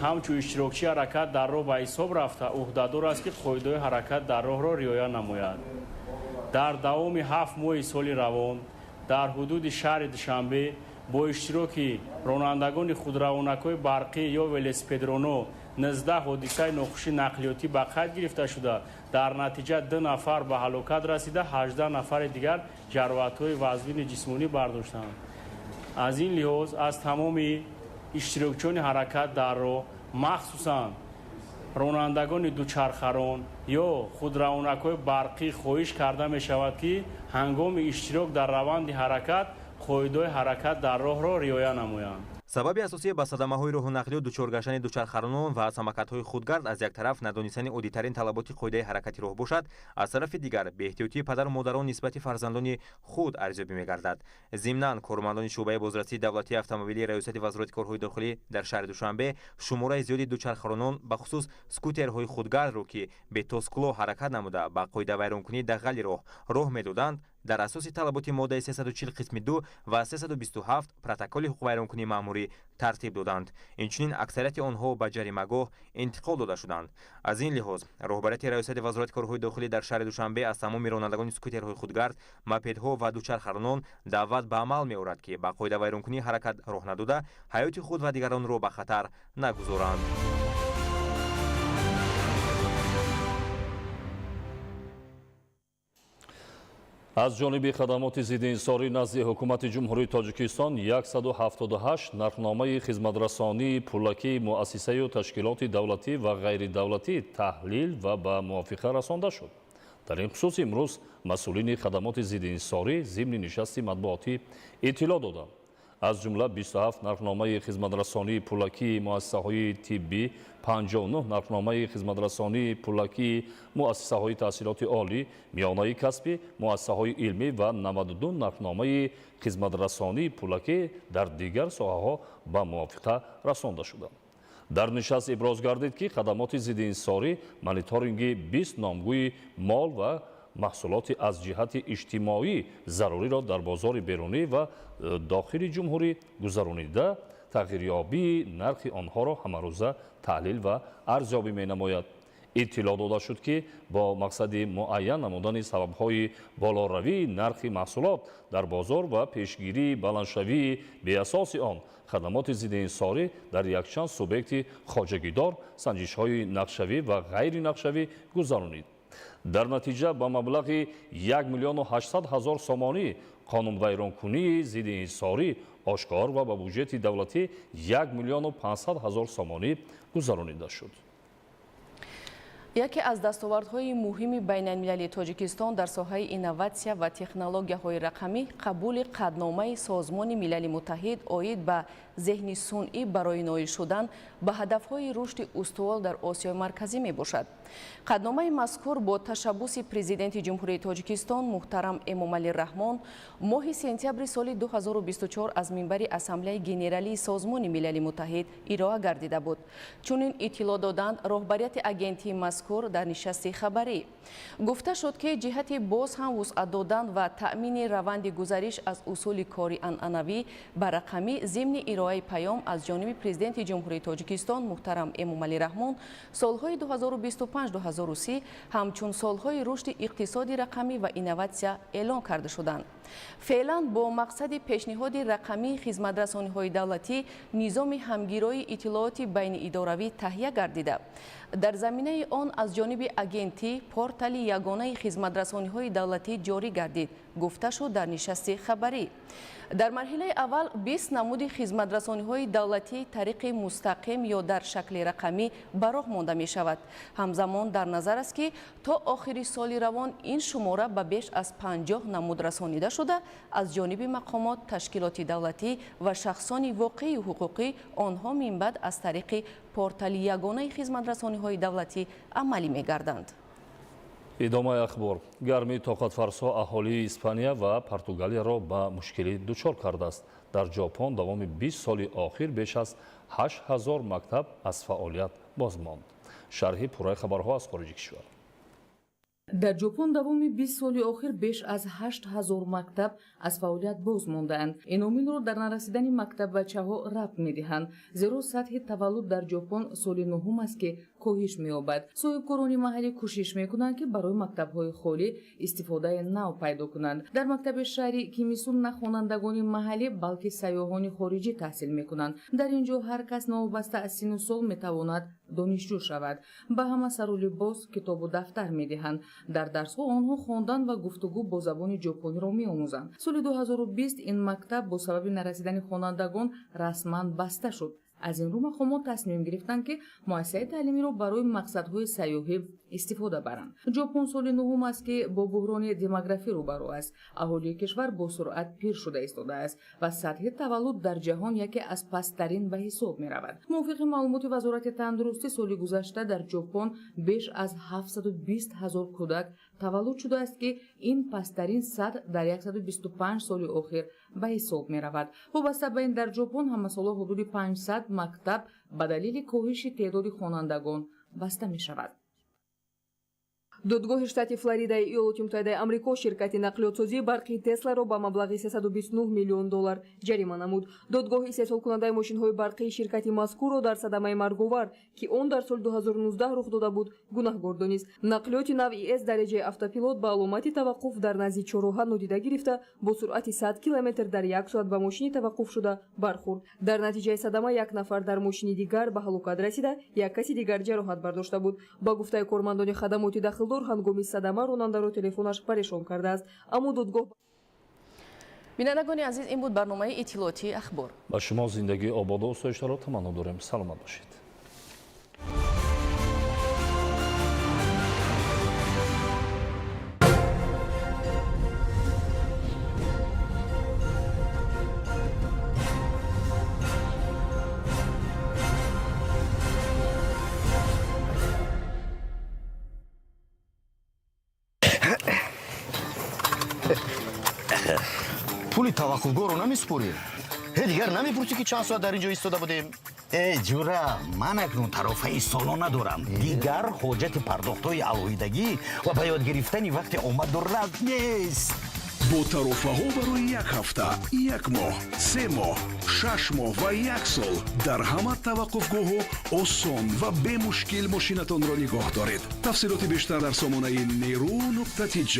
ҳамчун иштирокчии ҳаракат дар роҳ ба ҳисоб рафта, ӯҳдадор аст, ки қоидаҳои ҳаракат дар роҳро риоя намояд. Дар давоми 7 моҳи соли равон дар ҳудуди шаҳри Душанбе бо иштироки ронандагони худравонакҳои барқӣ ё велосипедроно 19 ҳодисаи нохуши нақлиётӣ ба қайд гирифта шуда, дар натиҷа 2 нафар ба ҳалокат расида, 18 нафари дигар ҷароҳатҳои вазнини ҷисмонӣ бардоштанд. Аз ин лиҳоз аз тамоми иштирокчиёни ҳаракат дар роҳ, махсусан ронандагони дучархарон ё худравонакҳои барқӣ хоҳиш карда мешавад, ки ҳангоми иштирок дар раванди ҳаракат қоидаҳои ҳаракат дар роҳро риоя намоянд. Сабаби асосии ба садамаҳои роҳу нақлиёт дучор гаштани дучархаронон ва самокатҳои худгард аз як тараф надонистани оддитарин талаботи қоидаи ҳаракати роҳ бошад, аз тарафи дигар беэҳтиётии падару модарон нисбати фарзандони худ арзёбӣ мегардад. Зимнан кормандони шӯъбаи бозрасии давлатии автомобилии Раёсати Вазорати корҳои дохилӣ дар шаҳри Душанбе шумораи зиёди дучархаронон, бахусус скутерҳои худгардро, ки бетоскуло ҳаракат намуда ба қоидавайронкунии дағали роҳ роҳ медоданд, дар асоси талаботи моддаи 340 қисми 2 ва 327 протоколи ҳуқуқвайронкунии маъмурӣ тартиб доданд. Инчунин аксарияти онҳо ба ҷаримагоҳ интиқол дода шуданд. Аз ин лиҳоз роҳбарияти Раёсати Вазорати корҳои дохилӣ дар шаҳри Душанбе аз тамоми ронандагони скутерҳои худгард, мопедҳо ва дучархаронон даъват ба амал меорад, ки ба қоидавайронкунии ҳаракат роҳ надода, ҳаёти худ ва дигаронро ба хатар нагузоранд. Аз ҷониби хадамоти зиддиинсорӣ назди ҳукумати Ҷумҳурии Тоҷикистон 178 нархномаи хизматрасонии пулакии муассисаю ташкилоти давлатӣ ва ғайридавлатӣ таҳлил ва ба мувофиқа расонда шуд. Дар ин хусус имрӯз масъулини хадамоти зиддиинсорӣ зимни нишасти матбуотӣ иттилоъ доданд. Аз ҷумла 27 нархномаи хизматрасонии пулакии муассисаҳои тиббӣ, 59 нархномаи хизматрасонии пулакии муассисаҳои таҳсилоти олӣ, миёнаи касбӣ, муассисаҳои илмӣ ва 92 нархномаи хизматрасонии пулакӣ дар дигар соҳаҳо ба мувофиқа расонда шуданд. Дар нишаст иброз гардид, ки хадамоти зиддиинсорӣ мониторинги 20 номгӯи мол ва маҳсулоти аз ҷиҳати иҷтимоӣ заруриро дар бозори берунӣ ва дохили ҷумҳурӣ гузаронида, тағйирёбии нархи онҳоро ҳамарӯза таҳлил ва арзёбӣ менамояд. Иттилоъ дода шуд, ки бо мақсади муайян намудани сабабҳои болоравии нархи маҳсулот дар бозор ва пешгирии баландшавии беасоси он, хадамоти зиддиинсорӣ дар якчанд субъекти хоҷагидор санҷишҳои нақшавӣ ва ғайринақшавӣ гузаронид. Дар натиҷа ба маблағи 1 800 000 сомонӣ қонунвайронкунии зиддиинсорӣ ошкор ва ба буҷети давлатӣ 1 500 000 сомонӣ гузаронида шуд. Яке аз дастовардҳои муҳими байналмилалии Тоҷикистон дар соҳаи инноватсия ва технологияҳои рақамӣ қабули қадномаи Созмони Милали Муттаҳид оид ба зеҳни сунъӣ барои ноил шудан ба ҳадафҳои рушди устувор дар Осиёи Марказӣ мебошад. Қадномаи мазкур бо ташаббуси Президенти Ҷумҳурии Тоҷикистон муҳтарам Эмомалӣ Раҳмон моҳи сентябри соли 2024 аз минбари Ассамблеяи Генералии Созмони Милали Муттаҳид ироа гардида буд. Чунин иттилоъ доданд роҳбарияти агентии мазкур дар нишасти хабарӣ. Гуфта шуд, ки ҷиҳати боз ҳам вусъат додан ва таъмини раванди гузариш аз усули кори анъанавӣ ба рақамӣ зимни ироаи паём аз ҷониби Президенти Ҷумҳурии Тоҷикистон муҳтарам Эмомалӣ Раҳмон солҳои 2025-2030 ҳамчун солҳои рушди иқтисоди рақамӣ ва инноватсия эълон карда шуданд. Феълан бо мақсади пешниҳоди рақамии хизматрасониҳои давлатӣ низоми ҳамгироии иттилооти байниидоравӣ таҳия гардида. Дар заминаи он аз ҷониби агентӣ портали ягонаи хизматрасониҳои давлатӣ ҷорӣ гардид, гуфта шуд дар нишасти хабарӣ. Дар марҳилаи аввал 20 намуди хизматрасониҳои давлатӣ тариқи мустақим ё дар шакли рақамӣ ба роҳ монда мешавад. Ҳамзамон дар назар аст, ки то охири соли равон ин шумора ба беш аз 50 намуд расонида шуда, аз ҷониби мақомот, ташкилоти давлатӣ ва шахсони воқеию ҳуқуқӣ онҳо минбаъд аз тариқи портали ягонаи хизматрасониҳои давлатӣ амалӣ мегарданд. Идомаи ахбор. Гармии тоқатфарсо аҳолии Испания ва Португалияро ба мушкилӣ дучор кардааст. Дар Ҷопон давоми 20 соли охир беш аз 8000 мактаб аз фаъолият боз монд. Шарҳи пурраи хабарҳо аз хориҷи кишвар. Дар Ҷопон давоми 20 соли охир беш аз 8000 мактаб аз фаъолият боз мондаанд. Ин омилро дар нарасидани мактаббачаҳо рабт медиҳанд, зеро сатҳи таваллуд дар Ҷопон соли нуҳум аст, ки коҳиш меёбад. Соҳибкорони маҳаллӣ кӯшиш мекунанд, ки барои мактабҳои холӣ истифодаи нав пайдо кунанд. Дар мактаби шаҳри Кимисун на хонандагони маҳаллӣ, балки сайёҳони хориҷӣ таҳсил мекунанд. Дар ин ҷо ҳар кас новобаста аз синну сол метавонад донишҷӯ шавад. Ба ҳама сару либос, китобу дафтар медиҳанд. Дар дарсҳо онҳо хондан ва гуфтугӯ бо забони ҷопониро меомӯзанд. Соли 2020 ин мактаб бо сабаби нарасидани хонандагон расман баста шуд. Аз ин рӯ мақомот тасмим гирифтанд, ки муассисаи таълимиро барои мақсадҳои сайёҳӣ истифода баранд. Ҷопон соли нуҳум аст, ки бо буҳрони демографӣ рӯбарӯ аст. Аҳолии кишвар бо суръат пир шуда истодааст ва сатҳи таваллуд дар ҷаҳон яке аз пасттарин ба ҳисоб меравад. Мувофиқи маълумоти Вазорати тандурустӣ, соли гузашта дар Ҷопон беш аз 720 ҳазор кӯдак таваллуд шудааст, ки ин пасттарин сатҳ дар 125 соли охир ба ҳисоб меравад. Вобаста ба ин, дар Ҷопон ҳамасола ҳудуди 500 мактаб ба далели коҳиши теъдоди хонандагон баста мешавад. Додгоҳи штати Флоридаи Иёлоти Муттаҳидаи Амрико ширкати нақлиётсозии барқии Тесларо ба маблағи 329 миллион доллар ҷарима намуд. Додгоҳ истеҳсолкунандаи мошинҳои барқии ширкати мазкурро дар садамаи марговар, ки он дар соли 2019 рух дода буд, гунаҳгор донист. Нақлиёти навъи С дараҷаи автопилот ба аломати таваққуф дар назди чорроҳа нодида гирифта, бо суръати 100 километр дар як соат ба мошини таваққуфшуда бархӯрд. Дар натиҷаи садама як нафар дар мошини дигар ба ҳалокат расида, як каси дигар ҷароҳат бардошта буд. Ба гуфтаи кормандони хадамоти дахлдор, ҳангоми садама ронандаро телефонаш парешон кардааст, аммо додгоҳ. Бинандагони азиз, ин буд барномаи иттилоотии ахбор. Ба шумо зиндагии ободу осоиштаро таманно дорем. Саломат бошед. Пули таваққуфгоҳро намесупорӣ? Ҳе, дигар намепурсӣ, ки чанд соат дар ин ҷо истода будем? Э, ҷура, ман акнун тарофаи солона дорам. Дигар ҳоҷати пардохтҳои алоҳидагӣ ва ба ёд гирифтани вақти омаду рафт нест. Бо тарофаҳо барои як ҳафта, як моҳ, 3 моҳ, 6 моҳ ва як сол дар ҳама таваққуфгоҳҳо осон ва бемушкил мошинатонро нигоҳ доред. Тафсилоти бештар дар сомонаи неру нуқта тj.